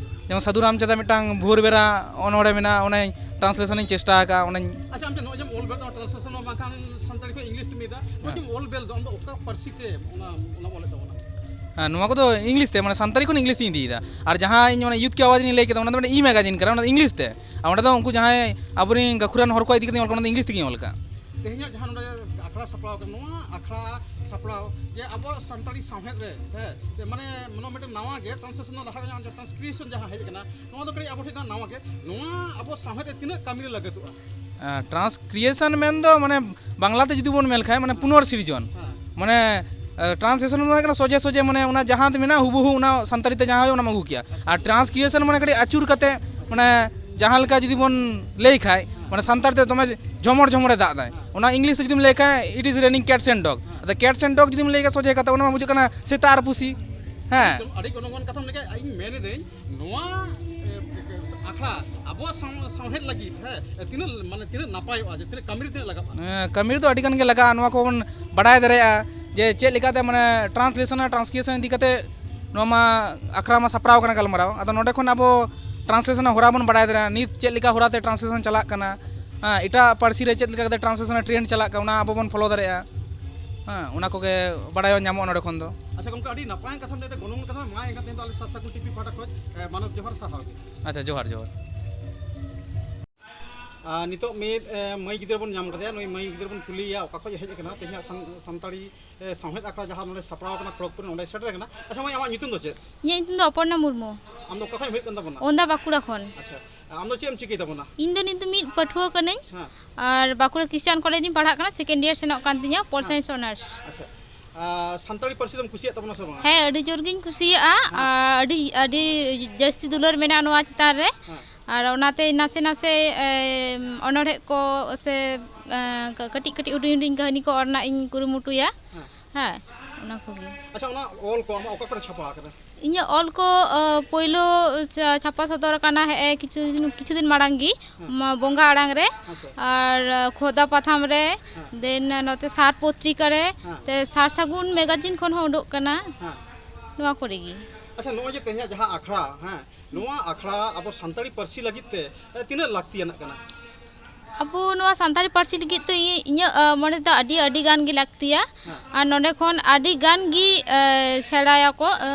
ᱡᱮᱢᱚᱱ ᱥᱟᱹᱫᱷᱩ ᱨᱟᱢᱪᱟᱸᱫᱽ ᱢᱤᱫᱴᱟᱝ ᱵᱷᱳᱨ ᱵᱮᱲᱟ ᱚᱱᱚᱲᱦᱮ ᱢᱮᱱᱟᱜᱼᱟ, ᱚᱱᱟᱧ ᱴᱨᱟᱱᱥᱞᱮᱥᱚᱱ ᱤᱧ ᱪᱮᱥᱴᱟ ᱟᱠᱟᱫᱼᱟ, ᱚᱱᱟᱧ ᱟᱪᱪᱷᱟ, ᱟᱢ ᱴᱷᱮᱱ ᱱᱚᱜᱼᱚᱭ ᱡᱮᱢ ᱚᱞ ᱵᱮᱞ ᱛᱟᱢᱟ, ᱴᱨᱟᱱᱥᱞᱮᱥᱚᱱ ᱦᱚᱸ ᱵᱟᱝᱠᱷᱟᱱ ᱥᱟᱱᱛᱟᱲᱤ ᱠᱷᱚᱱ ᱤᱝᱞᱤᱥ ᱛᱮᱢ ᱤᱫᱤᱭᱮᱫᱟ, ᱱᱚᱜᱼᱚᱭ ᱦᱮᱸ᱾ ᱡᱮᱢ ᱚᱞ ᱵᱮᱞ ᱫᱚ, ᱟᱢ ᱫᱚ ᱚᱠᱟ ᱯᱟᱹᱨᱥᱤ ᱛᱮ ᱚᱱᱟ, ᱚᱱᱟᱢ ᱚᱞᱮᱫ ᱛᱟᱵᱚᱱᱟ? ᱦᱮᱸ, ᱱᱚᱣᱟ ᱠᱚᱫᱚ ᱤᱝᱞᱤᱥ ᱛᱮ, ᱢᱟᱱᱮ ᱥᱟᱱᱛᱟᱲᱤ ᱠᱷᱚᱱ ᱤᱝᱞᱤᱥ ᱛᱤᱧ ᱤᱫᱤᱭᱮᱫᱟ᱾ ᱟᱨ ᱡᱟᱦᱟᱸ ᱤᱧ ᱚᱱᱟ ᱭᱩᱛᱷ ᱠᱤ ᱟᱣᱟᱡᱽ ᱤᱧ ᱞᱟᱹᱭ ᱠᱮᱫᱟ, ᱚᱱᱟ ᱫᱚ ᱢᱤᱫᱴᱟᱝ ᱤ ᱢᱮᱜᱟᱡᱤᱱ ᱠᱟᱱᱟ, ᱚᱱᱟ ᱫᱚ ᱤᱝᱞᱤᱥ ᱛᱮ᱾ ᱟᱨ ᱚᱸᱰᱮ ᱫᱚ ᱩᱱᱠᱩ ᱡᱟᱦᱟᱸᱭ ᱟᱵᱚᱨᱮᱱ ᱜᱟᱹᱠᱷᱩᱲᱟᱱ ᱦᱚᱲ ᱠᱚ ᱤᱫᱤ ᱠᱟᱛᱮ ᱚᱞ ᱠᱟᱱᱟ, ᱚᱱᱟ ᱫᱚ ᱤᱝᱞᱤᱥ ᱛᱮᱜᱮᱧ ᱚᱞ ᱠᱟᱜᱼᱟ᱾ ᱛᱮᱦᱮᱧᱟᱜ ᱡᱟᱦᱟᱸ ᱱᱚᱰᱮ ᱟᱠᱷᱲᱟ ᱥᱟᱯᱲᱟᱣ ᱠᱟᱱᱟ, ᱱᱚᱣᱟ ᱟᱠᱷᱲᱟ ᱥᱟᱯᱲᱟᱣ ᱡᱮ ᱟᱵᱚᱣᱟᱜ ᱥᱟᱱᱛᱟᱲᱤ ᱥᱟᱶᱦᱮᱫ ᱨᱮ, ᱦᱮᱸ, ᱡᱮ ᱢᱟᱱᱮ ᱱᱚᱣᱟ ᱢᱤᱫᱴᱮᱱ ᱱᱟᱣᱟ ᱜᱮ ᱴᱨᱟᱱᱥᱞᱮᱥᱚᱱ ᱞᱟᱦᱟ ᱨᱮ ᱡᱟᱦᱟᱸ ᱴᱨᱟᱱᱥᱠᱨᱤᱯᱥᱚᱱ ᱡᱟᱦᱟᱸ ᱦᱮᱡ ᱟᱠᱟᱱᱟ, ᱱᱚᱣᱟ ᱫᱚ ᱠᱟᱹᱴᱤᱡ ᱟᱵᱚ ᱴᱷᱮᱱ ᱫᱚ ᱱᱟᱣᱟ ᱜᱮ᱾ ᱱᱚᱣᱟ ᱟᱵᱚ ᱥᱟᱶᱦᱮᱫ ᱨᱮ ᱛᱤᱱᱟᱹᱜ ᱠᱟᱹᱢᱤ ᱨᱮ ᱞᱟᱹᱜᱤᱫᱚᱜᱼᱟ? ᱟᱸ, ᱴᱨᱟᱱᱥᱠᱨᱤᱭᱮᱥᱚᱱ ᱢᱮᱱ ᱫᱚ ᱢᱟᱱᱮ ᱵᱟᱝᱞᱟ ᱛᱮ ᱡᱩᱫᱤ ᱵᱚᱱ ᱢᱮᱱ ᱠᱷᱟᱱ ᱢᱟᱱᱮ ᱯᱩᱱᱚᱨ ᱥᱤᱨᱡᱚᱱ᱾ ᱦᱮᱸ᱾ ᱢᱟᱱᱮ, ᱟᱸ, ᱴᱨᱟᱱᱥᱞᱮᱥᱚᱱ ᱢᱟᱱᱮ ᱠᱟᱱᱟ ᱥᱚᱡᱷᱮ ᱥᱚᱡᱷᱮ, ᱢᱟᱱᱮ ᱚᱱᱟ ᱡᱟᱦᱟᱸ ᱛᱮ ᱢᱮᱱᱟᱜᱼᱟ ᱦᱩᱵᱩᱦᱩ ᱚᱱᱟ ᱥᱟᱱᱛᱟᱲᱤ ᱛᱮ ᱡᱟᱦᱟᱸ ᱦᱩᱭᱩᱜ ᱚᱱᱟᱢ ᱟᱹᱜᱩ ᱠᱮᱭᱟ᱾ ᱟᱨ ᱴᱨᱟᱱᱥᱠᱨᱤᱭᱮᱥᱚᱱ ᱢᱟᱱᱮ ᱠᱟᱹᱴᱤᱡ ᱟᱹᱪᱩᱨ ᱠᱟᱛᱮ, ᱢᱟᱱᱮ ᱡᱟᱦᱟᱸ ᱞᱮᱠᱟ ᱡᱩᱫᱤ ᱵᱚᱱ ᱞᱟᱹᱭ ᱠᱷᱟᱡ, ᱢᱟᱱᱮ ᱥᱟᱱᱛᱟᱲ ᱛᱮ ᱫᱚᱢᱮ ᱡᱷᱚᱢᱚᱨ ᱡᱷᱚᱢᱚᱨᱮ ᱫᱟᱜ ᱫᱟᱭ᱾ ᱚᱱᱟ ᱤᱝᱞᱤᱥ ᱛᱮ ᱡᱩᱫᱤᱢ ᱞᱟᱹᱭ ᱠᱷᱟᱡ, "It is raining cats and dog." ᱟᱫᱚ cats and dog ᱡᱩᱫᱤᱢ ᱞᱟᱹᱭ ᱠᱷᱟᱡ ᱥᱚᱡᱷᱮ ᱠᱟᱛᱷᱟ, ᱚᱱᱟ ᱢᱟ ᱵᱩᱡᱷᱟᱹᱜ ᱠᱟᱱᱟ ᱥᱮᱛᱟ ᱟᱨ ᱯᱩᱥᱤ᱾ ᱦᱮᱸ᱾ ᱟᱹᱰᱤ ᱜᱚᱱᱚᱝᱟᱱ ᱠᱟᱛᱷᱟᱢ ᱞᱟᱹᱭ ᱠᱮᱫ᱾ ᱤᱧ ᱢᱮᱱ ᱮᱫᱟᱹᱧ, ᱱᱚᱣᱟ, ᱮ, ᱟᱠᱷᱲᱟ ᱟᱵᱚᱣᱟᱜ ᱥᱟᱶ-, ᱥᱟᱶᱦᱮᱫ ᱞᱟᱹᱜᱤᱫ, ᱦᱮᱸ, ᱛᱤᱱᱟᱹᱜ, ᱢᱟᱱᱮ, ᱛᱤᱱᱟᱹᱜ ᱱᱟᱯᱟᱭᱚᱜᱼᱟ, ᱡᱮ ᱛᱤᱱᱟᱹᱜ ᱠᱟᱹᱢᱤ ᱨᱮ ᱛᱤᱱᱟᱹᱜ ᱞᱟᱜᱟᱜᱼᱟ? ᱦᱮᱸ, ᱠᱟᱹᱢᱤ ᱨᱮᱫᱚ ᱟᱹᱰᱤ ᱜᱟᱱ ᱜᱮ ᱞᱟᱜᱟᱜᱼᱟ᱾ ᱱᱚᱣᱟ ᱠᱚᱵᱚᱱ ᱵᱟᱰᱟᱭ ᱫᱟᱲᱮᱭᱟᱜᱼᱟ ᱡᱮ ᱪᱮᱫ ᱞᱮᱠᱟᱛᱮ, ᱢᱟᱱᱮ, ᱴᱨᱟᱱᱥᱞᱮᱥᱚᱱ ᱟᱨ ᱴᱨᱟᱱᱥᱠᱨᱤᱯᱥᱚᱱ ᱤᱫᱤ ᱠᱟᱛᱮ ᱱᱚᱣᱟ ᱢᱟ ᱟᱠᱷᱲᱟ ᱢᱟ ᱥᱟᱯᱲᱟᱣ ᱠᱟᱱᱟ ᱜᱟᱞᱢᱟᱨᱟᱣ᱾ ᱟᱫᱚ ᱱᱚᱰᱮ ᱠᱷᱚᱱ ᱟᱵᱚ ᱴᱨᱟᱱᱥᱞᱮᱥᱚᱱ ᱦᱚᱨᱟ ᱵᱚᱱ ᱵᱟᱰᱟᱭ ᱫᱟᱲᱮᱭᱟᱜᱼᱟ, ᱱᱤᱛ ᱪᱮᱫ ᱞᱮᱠᱟ ᱦᱚᱨᱟᱛᱮ ᱴᱨᱟᱱᱥᱞᱮᱥᱚᱱ ᱪᱟᱞᱟᱜ ᱠᱟᱱᱟ, ᱦᱮᱸ, ᱮᱴᱟᱜ ᱯᱟᱹᱨᱥᱤ ᱨᱮ ᱪᱮᱫ ᱞᱮᱠᱟ ᱠᱟᱛᱮ ᱴᱨᱟᱱᱥᱞᱮᱥᱚᱱ ᱨᱮ ᱴᱨᱮᱱᱰ ᱪᱟᱞᱟᱜ ᱠᱟᱱᱟ, ᱚᱱᱟ ᱟᱵᱚ ᱵᱚᱱ ᱯᱷᱚᱞᱳ ᱫᱟᱲᱮᱭᱟᱜᱼᱟ᱾ ᱦᱮᱸ, ᱚᱱᱟ ᱠᱚᱜᱮ ᱵᱟᱰᱟᱭ ᱧᱟᱢᱚᱜᱼᱟ ᱱᱚᱰᱮ ᱠᱷᱚᱱ ᱫᱚ᱾ ᱟᱪᱪᱷᱟ ᱜᱚᱢᱠᱮ, ᱟᱹᱰᱤ ᱱᱟᱯᱟᱭ ᱠᱟᱛᱷᱟ, ᱢᱤᱫᱴᱮᱱ ᱜᱚᱱᱚᱝ ᱠᱟᱛᱷᱟ ᱢᱟ ᱮᱱᱠᱷᱟᱱ ᱛᱮᱦᱮᱧ ᱫᱚ ᱟᱞᱮ ᱥᱟᱨ ᱥᱟᱹᱜᱩᱱ ᱴᱤᱵᱷᱤ ᱯᱟᱦᱴᱟ ᱠᱷᱚᱱ, ᱮ, ᱢᱟᱱᱚᱛ ᱡᱚᱦᱟᱨ ᱥᱟᱨᱦᱟᱣ ᱜᱮ᱾ ᱟᱪᱪᱷᱟ, ᱡᱚᱦᱟᱨ, ᱡᱚᱦᱟᱨ᱾ ᱟᱨ ᱱᱤᱛᱚᱜ ᱢᱤᱫ ᱮ, ᱢᱟᱹᱭ ᱜᱤᱫᱽᱨᱟᱹ ᱵᱚᱱ ᱧᱟᱢ ᱠᱟᱫᱮᱭᱟ᱾ ᱱᱩᱭ ᱢᱟᱹᱭ ᱜᱤᱫᱽᱨᱟᱹ ᱵᱚᱱ ᱠᱩᱞᱤᱭᱮᱭᱟ ᱚᱠᱟ ᱠᱷᱚᱱ ᱦᱮᱡ ᱟᱠᱟᱱᱟ ᱛᱮᱦᱮᱧᱟᱜ ᱥᱟᱱ- ᱥᱟᱱᱛᱟᱲᱤ ᱮ, ᱥᱟᱶᱦᱮᱫ ᱟᱠᱷᱲᱟ ᱡᱟᱦᱟᱸ ᱱᱚᱰᱮ ᱥᱟᱯᱲᱟᱣ ᱟᱠᱟᱱᱟ ᱠᱷᱚᱲᱚᱜᱽᱯᱩᱨ ᱨᱮ, ᱚᱸᱰᱮ ᱥᱮᱴᱮᱨ ᱟᱠᱟᱱᱟ᱾ ᱟᱪᱪᱷᱟ ᱢᱟᱹᱭ, ᱟᱢᱟᱜ ᱧᱩᱛᱩᱢ ᱫᱚ ᱪᱮᱫ? ᱤᱧᱟᱹᱜ ᱧᱩᱛᱩᱢ ᱫᱚ ᱚᱯᱚᱨᱱᱟ ᱢᱩᱨᱢᱩ᱾ ᱟᱢ ᱫᱚ ᱚᱠᱟ ᱠᱷᱚᱱ ᱮᱢ ᱦᱮᱡ ᱠᱟᱱ ᱛᱟᱵᱚᱱᱟ? ᱚᱱᱫᱟ ᱵᱟᱸᱠᱩᱲᱟ ᱠᱷᱚᱱ᱾ ᱟᱪᱪᱷᱟ, ᱟᱢ ᱫᱚ ᱪᱮᱫ ᱮᱢ ᱪᱤᱠᱟᱹᱭ ᱛᱟᱵᱚᱱᱟ? ᱤᱧ ᱫᱚ ᱱᱤᱛ ᱫᱚ ᱢᱤᱫ ᱯᱟᱹᱴᱷᱩᱣᱟᱹ ᱠᱟᱹᱱᱟᱹᱧ᱾ ᱦᱮᱸ᱾ ᱟᱨ ᱵᱟᱸᱠᱩᱲᱟ ᱠᱷᱨᱤᱥᱪᱟᱱ ᱠᱚᱞᱮᱡᱽ ᱨᱤᱧ ᱯᱟᱲᱦᱟᱜ ᱠᱟᱱᱟ, ᱥᱮᱠᱮᱱᱰ ᱤᱭᱟᱨ ᱥᱮᱱᱚᱜ ᱠᱟᱱ ᱛᱤᱧᱟ, ᱯᱚᱞ ᱦᱮᱸ᱾ Science honours. ᱟᱪᱪᱷᱟ, ᱟᱨ ᱥᱟᱱᱛᱟᱲᱤ ᱯᱟᱹᱨᱥᱤ ᱫᱚᱢ ᱠᱩᱥᱤᱭᱟᱜ ᱛᱟᱵᱚᱱᱟ ᱥᱮ ᱵᱟᱝ? ᱦᱮᱸ, ᱟᱹᱰᱤ ᱡᱳᱨ ᱜᱤᱧ ᱠᱩᱥᱤᱭᱟᱜᱼᱟ᱾ ᱦᱮᱸ᱾ ᱟᱨ ᱟᱹᱰᱤ, ᱟᱹᱰᱤ ᱡᱟᱹᱥᱛᱤ ᱫᱩᱞᱟᱹᱲ ᱢᱮᱱᱟᱜᱼᱟ ᱱᱚᱣᱟ ᱪᱮᱛᱟᱱ ᱨᱮ᱾ ᱦᱮᱸ᱾ ᱟᱨ ᱚᱱᱟᱛᱮ ᱱᱟᱥᱮ ᱱᱟᱥᱮ, ᱮ, ᱚᱱᱚᱬᱦᱮ ᱠᱚ ᱥᱮ, ᱮ, ᱠᱟᱹᱴᱤᱡ ᱠᱟᱹᱴᱤᱡ ᱦᱩᱰᱤᱧ ᱦᱩᱰᱤᱧ ᱠᱟᱹᱦᱱᱤ ᱠᱚ ᱚᱞ ᱨᱮᱱᱟᱜ ᱤᱧ ᱠᱩᱨᱩᱢᱩᱴᱩᱭᱟ᱾ ᱦᱮᱸ᱾ ᱦᱮᱸ, ᱚᱱᱟ ᱠᱚᱜᱮ᱾ ᱟᱪᱪᱷᱟ, ᱚᱱᱟ ᱚᱞ ᱠᱚ ᱟᱢᱟᱜ ᱚᱠᱟ ᱠᱚᱨᱮ ᱪᱷᱟᱯᱟ ᱟᱠᱟᱱᱟ? ᱤᱧᱟᱹᱜ ᱚᱞ ᱠᱚ, ᱮ, ᱯᱳᱭᱞᱳ ᱪᱷᱟ-, ᱪᱷᱟᱯᱟ ᱥᱚᱫᱚᱨ ᱟᱠᱟᱱᱟ ᱦᱮᱸ, ᱮ, ᱠᱤᱪᱷᱩ ᱫᱤᱱ, ᱠᱤᱪᱷᱩ ᱫᱤᱱ ᱢᱟᱲᱟᱝ ᱜᱮ᱾ ᱦᱮᱸ᱾ ᱢᱟ-, ᱵᱚᱸᱜᱟ ᱟᱲᱟᱝ ᱨᱮ᱾ ᱟᱪᱪᱷᱟ᱾ ᱟᱨ, ᱮ, ᱠᱷᱚᱫᱟ ᱯᱟᱛᱷᱟᱢ ᱨᱮ᱾ ᱦᱮᱸ᱾ ᱫᱮᱱ, ᱮ, ᱱᱚᱛᱮ ᱥᱟᱨ ᱯᱚᱛᱨᱤᱠᱟ ᱨᱮ᱾ ᱦᱮᱸ᱾ ᱛᱮ ᱥᱟᱨ ᱥᱟᱹᱜᱩᱱ ᱢᱮᱜᱟᱡᱤᱱ ᱠᱷᱚᱱ ᱦᱚᱸ ᱩᱰᱩᱠ ᱠᱟᱱᱟ᱾ ᱦᱮᱸ᱾ ᱱᱚᱣᱟ ᱠᱚᱨᱮ ᱜᱮ᱾ ᱟᱪᱪᱷᱟ, ᱱᱚᱜᱼᱚᱭ ᱡᱮ ᱛᱮᱦᱮᱧᱟᱜ ᱡᱟᱦᱟᱸ ᱟᱠᱷᱲᱟ, ᱦᱮᱸ, ᱱᱚᱣᱟ ᱟᱠᱷᱲᱟ ᱟᱵᱚ ᱥᱟᱱᱛᱟᱲᱤ ᱯᱟᱹᱨᱥᱤ ᱞᱟᱹᱜᱤᱫ ᱛᱮ, ᱮ, ᱛᱤᱱᱟᱹᱜ ᱞᱟᱹᱠᱛᱤᱭᱟᱱᱟᱜ ᱠᱟᱱᱟ? ᱟᱵᱚ ᱱᱚᱣᱟ ᱥᱟᱱᱛᱟᱲᱤ ᱯᱟᱹᱨᱥᱤ ᱞᱟᱹᱜᱤᱫ ᱛᱮ ᱤᱧ-, ᱤᱧᱟᱹᱜ, ᱮ, ᱢᱚᱱᱮ ᱛᱮᱫᱚ ᱟᱹᱰᱤ, ᱟᱹᱰᱤ ᱜᱟᱱ ᱜᱮ ᱞᱟᱹᱠᱛᱤᱭᱟ᱾ ᱦᱮᱸ᱾ ᱟᱨ ᱱᱚᱰᱮ ᱠᱷᱚᱱ ᱟᱹᱰᱤ ᱜᱟᱱ ᱜᱮ, ᱮ, ᱥᱮᱬᱟᱭᱟᱠᱚ, ᱮ,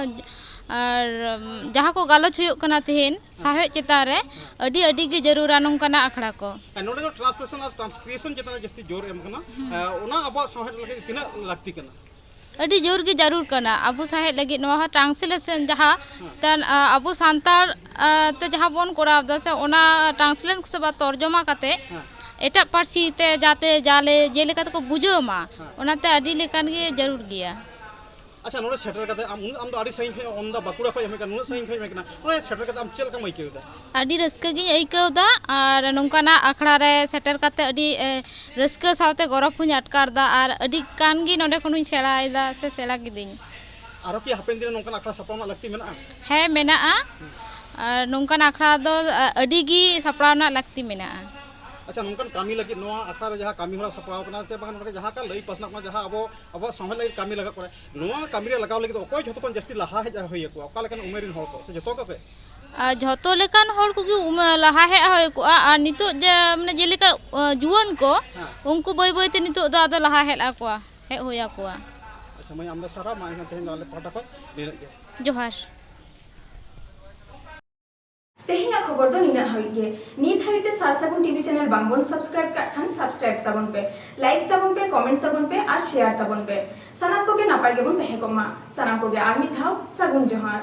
ᱟᱨ, ᱮᱢ, ᱡᱟᱦᱟᱸ ᱠᱚ ᱜᱟᱞᱚᱪ ᱦᱩᱭᱩᱜ ᱠᱟᱱᱟ ᱛᱮᱦᱮᱧ ᱦᱮᱸ᱾ ᱥᱟᱶᱦᱮᱫ ᱪᱮᱛᱟᱱ ᱨᱮ, ᱦᱮᱸ᱾ ᱟᱹᱰᱤ, ᱟᱹᱰᱤ ᱜᱮ ᱡᱟᱹᱨᱩᱲᱟ ᱱᱚᱝᱠᱟᱱᱟᱜ ᱟᱠᱷᱲᱟ ᱠᱚ᱾ ᱦᱮᱸ, ᱱᱚᱰᱮ ᱫᱚ ᱴᱨᱟᱱᱥᱞᱮᱥᱚᱱ ᱟᱨ ᱴᱨᱟᱱᱥᱠᱨᱤᱯᱥᱚᱱ ᱪᱮᱛᱟᱱ ᱨᱮ ᱡᱟᱹᱥᱛᱤ ᱡᱳᱨ ᱮᱢ ᱠᱟᱱᱟ᱾ ᱦᱩᱸ᱾ ᱮ, ᱚᱱᱟ ᱟᱵᱚᱣᱟᱜ ᱥᱟᱶᱦᱮᱫ ᱞᱟᱹᱜᱤᱫ ᱛᱤᱱᱟᱹᱜ ᱞᱟᱹᱠᱛᱤ ᱠᱟᱱᱟ? ᱟᱹᱰᱤ ᱡᱳᱨ ᱜᱮ ᱡᱟᱹᱨᱩᱲ ᱠᱟᱱᱟ ᱟᱵᱚ ᱥᱟᱶᱦᱮᱫ ᱞᱟᱹᱜᱤᱫ ᱱᱚᱣᱟ ᱦᱚᱸ ᱴᱨᱟᱱᱥᱞᱮᱥᱚᱱ ᱡᱟᱦᱟᱸ ᱦᱮᱸ᱾ ᱛᱟᱱ-, ᱟ, ᱟᱵᱚ ᱥᱟᱱᱛᱟᱲ, ᱟ, ᱛᱮ ᱡᱟᱦᱟᱸ ᱵᱚᱱ ᱠᱚᱨᱟᱣ ᱮᱫᱟ ᱥᱮ ᱚᱱᱟ ᱴᱨᱟᱱᱥᱞᱮᱴ ᱥᱮ ᱵᱟ ᱛᱚᱨᱡᱚᱢᱟ ᱠᱟᱛᱮ ᱦᱮᱸ᱾ ᱮᱴᱟᱜ ᱯᱟᱹᱨᱥᱤ ᱛᱮ ᱡᱟᱛᱮ ᱡᱟᱞᱮ ᱡᱮᱞᱮᱠᱟ ᱛᱮᱠᱚ ᱵᱩᱡᱷᱟᱹᱣ ᱢᱟ, ᱦᱮᱸ᱾ ᱚᱱᱟᱛᱮ ᱟᱹᱰᱤ ᱞᱮᱠᱟᱱ ᱜᱮ ᱡᱟᱹᱨᱩᱲ ᱜᱮᱭᱟ᱾ ᱟᱪᱪᱷᱟ, ᱱᱚᱰᱮ ᱥᱮᱴᱮᱨ ᱠᱟᱛᱮ ᱟᱢ ᱩᱱᱟᱹᱜ, ᱟᱢ ᱫᱚ ᱟᱹᱰᱤ ᱥᱟᱺᱜᱤᱧ ᱠᱷᱚᱱ, ᱚᱱᱫᱟ ᱵᱟᱸᱠᱩᱲᱟ ᱠᱷᱚᱱ ᱮᱢ ᱦᱮᱡ ᱠᱟᱱᱟ, ᱩᱱᱟᱹᱜ ᱥᱟᱺᱜᱤᱧ ᱠᱷᱚᱱ ᱮᱢ ᱦᱮᱡ ᱠᱟᱱᱟ, ᱱᱚᱰᱮ ᱥᱮᱴᱮᱨ ᱠᱟᱛᱮ ᱟᱢ ᱪᱮᱫ ᱞᱮᱠᱟᱢ ᱟᱹᱭᱠᱟᱹᱣ ᱮᱫᱟ? ᱟᱹᱰᱤ ᱨᱟᱹᱥᱠᱟᱹ ᱜᱤᱧ ᱟᱹᱭᱠᱟᱹᱣ ᱮᱫᱟ ᱟᱨ ᱱᱚᱝᱠᱟᱱᱟᱜ ᱟᱠᱷᱲᱟ ᱨᱮ ᱥᱮᱴᱮᱨ ᱠᱟᱛᱮ ᱟᱹᱰᱤ, ᱮ, ᱨᱟᱹᱥᱠᱟᱹ ᱥᱟᱶᱛᱮ ᱜᱚᱨᱚᱵᱽ ᱦᱚᱸᱧ ᱟᱴᱠᱟᱨ ᱮᱫᱟ ᱟᱨ ᱟᱹᱰᱤ ᱜᱟᱱ ᱜᱮ ᱱᱚᱰᱮ ᱠᱷᱚᱱᱤᱧ ᱥᱮᱬᱟᱭᱮᱫᱟ ᱥᱮ ᱥᱮᱬᱟ ᱠᱤᱫᱟᱹᱧ᱾ ᱟᱨᱚ ᱠᱤ ᱦᱟᱯᱮᱱ ᱫᱤᱱ ᱨᱮ ᱱᱚᱝᱠᱟᱱ ᱟᱠᱷᱲᱟ ᱥᱟᱯᱲᱟᱣ ᱨᱮᱱᱟᱜ ᱞᱟᱹᱠᱛᱤ ᱢᱮᱱᱟᱜᱼᱟ? ᱦᱮᱸ, ᱢᱮᱱᱟᱜᱼᱟ᱾ ᱟᱨ ᱱᱚᱝᱠᱟᱱ ᱟᱠᱷᱲᱟ ᱫᱚ, ᱟ, ᱟᱹᱰᱤ ᱜᱮ ᱥᱟᱯᱲᱟᱣ ᱨᱮᱱᱟᱜ ᱞᱟᱹᱠᱛᱤ ᱢᱮᱱᱟᱜᱼᱟ᱾ ᱟᱪᱪᱷᱟ, ᱱᱚᱝᱠᱟᱱ ᱠᱟᱹᱢᱤ ᱞᱟᱹᱜᱤᱫ ᱱᱚᱣᱟ ᱟᱠᱷᱲᱟ ᱨᱮ ᱡᱟᱦᱟᱸ ᱠᱟᱹᱢᱤ ᱦᱚᱨᱟ ᱥᱟᱯᱲᱟᱣ ᱠᱟᱱᱟ ᱥᱮ ᱵᱟᱝ, ᱱᱚᱰᱮ ᱡᱟᱦᱟᱸ ᱠᱟ ᱞᱟᱹᱭ ᱯᱟᱥᱱᱟᱜ ᱠᱟᱱᱟ, ᱡᱟᱦᱟᱸ ᱟᱵᱚ, ᱟᱵᱚᱣᱟᱜ ᱥᱟᱶᱦᱮᱫ ᱞᱟᱹᱜᱤᱫ ᱠᱟᱹᱢᱤ ᱞᱟᱜᱟᱜ ᱠᱟᱱᱟ, ᱱᱚᱣᱟ ᱠᱟᱹᱢᱤ ᱨᱮ ᱞᱟᱜᱟᱣ ᱞᱟᱹᱜᱤᱫ ᱚᱠᱚᱭ ᱡᱷᱚᱛᱚ ᱠᱷᱚᱱ ᱡᱟᱹᱥᱛᱤ ᱞᱟᱦᱟ ᱦᱮᱡ ᱦᱩᱭ ᱟᱠᱚᱣᱟ? ᱚᱠᱟ ᱞᱮᱠᱟᱱ ᱩᱢᱮᱨ ᱨᱮᱱ ᱦᱚᱲ ᱠᱚ, ᱥᱮ ᱡᱷᱚᱛᱚ ᱠᱚᱜᱮ? ᱟᱨ ᱡᱷᱚᱛᱚ ᱞᱮᱠᱟᱱ ᱦᱚᱲ ᱠᱚᱜᱮ ᱩᱢ-, ᱞᱟᱦᱟ ᱦᱮᱡ ᱦᱩᱭ ᱠᱚᱜᱼᱟ᱾ ᱟᱨ ᱱᱤᱛᱚᱜ ᱡᱮ, ᱢᱟᱱᱮ, ᱡᱮᱞᱮᱠᱟ, ᱟ, ᱡᱩᱣᱟᱹᱱ ᱠᱚ, ᱦᱮᱸ᱾ ᱩᱱᱠᱩ ᱵᱟᱹᱭ ᱵᱟᱹᱭ ᱛᱮ ᱱᱤᱛᱚᱜ ᱫᱚ ᱟᱫᱚ ᱞᱟᱦᱟ ᱦᱮᱡ ᱟᱠᱚᱣᱟ, ᱦᱮᱡ ᱦᱩᱭ ᱟᱠᱚᱣᱟ᱾ ᱟᱪᱪᱷᱟ ᱢᱟᱹᱭ, ᱟᱢ ᱫᱚ ᱥᱟᱨᱦᱟᱣ᱾ ᱢᱟ ᱮᱱᱠᱷᱟᱱ ᱛᱮᱦᱮᱧ ᱫᱚ ᱟᱞᱮ ᱯᱟᱦᱴᱟ ᱠᱷᱚᱱ ᱱᱤᱱᱟᱹᱜ ᱜᱮ᱾ ᱡᱚᱦᱟᱨ᱾ ᱛᱮᱦᱮᱧᱟᱜ ᱠᱷᱚᱵᱚᱨ ᱫᱚ ᱱᱤᱱᱟᱹᱜ ᱦᱟᱹᱵᱤᱡ ᱜᱮ᱾ ᱱᱤᱛ ᱦᱟᱹᱵᱤᱡ ᱛᱮ ᱥᱟᱨ ᱥᱟᱹᱜᱩᱱ ᱴᱤᱵᱷᱤ ᱪᱮᱱᱮᱞ ᱵᱟᱝᱵᱚᱱ ᱥᱟᱵᱥᱠᱨᱟᱭᱤᱵ ᱠᱟᱜ ᱠᱷᱟᱱ ᱥᱟᱵᱥᱠᱨᱟᱭᱤᱵ ᱛᱟᱵᱚᱱ ᱯᱮ, ᱞᱟᱭᱤᱠ ᱛᱟᱵᱚᱱ ᱯᱮ, ᱠᱚᱢᱮᱱᱴ ᱛᱟᱵᱚᱱ ᱯᱮ ᱟᱨ ᱥᱮᱭᱟᱨ ᱛᱟᱵᱚᱱ ᱯᱮ᱾ ᱥᱟᱱᱟᱢ ᱠᱚᱜᱮ ᱱᱟᱯᱟᱭ ᱜᱮᱵᱚᱱ ᱛᱟᱦᱮᱸ ᱠᱚᱜ ᱢᱟ᱾ ᱥᱟᱱᱟᱢ ᱠᱚᱜᱮ ᱟᱨ ᱢᱤᱫ ᱫᱷᱟᱣ ᱥᱟᱹᱜᱩᱱ ᱡᱚᱦᱟᱨ᱾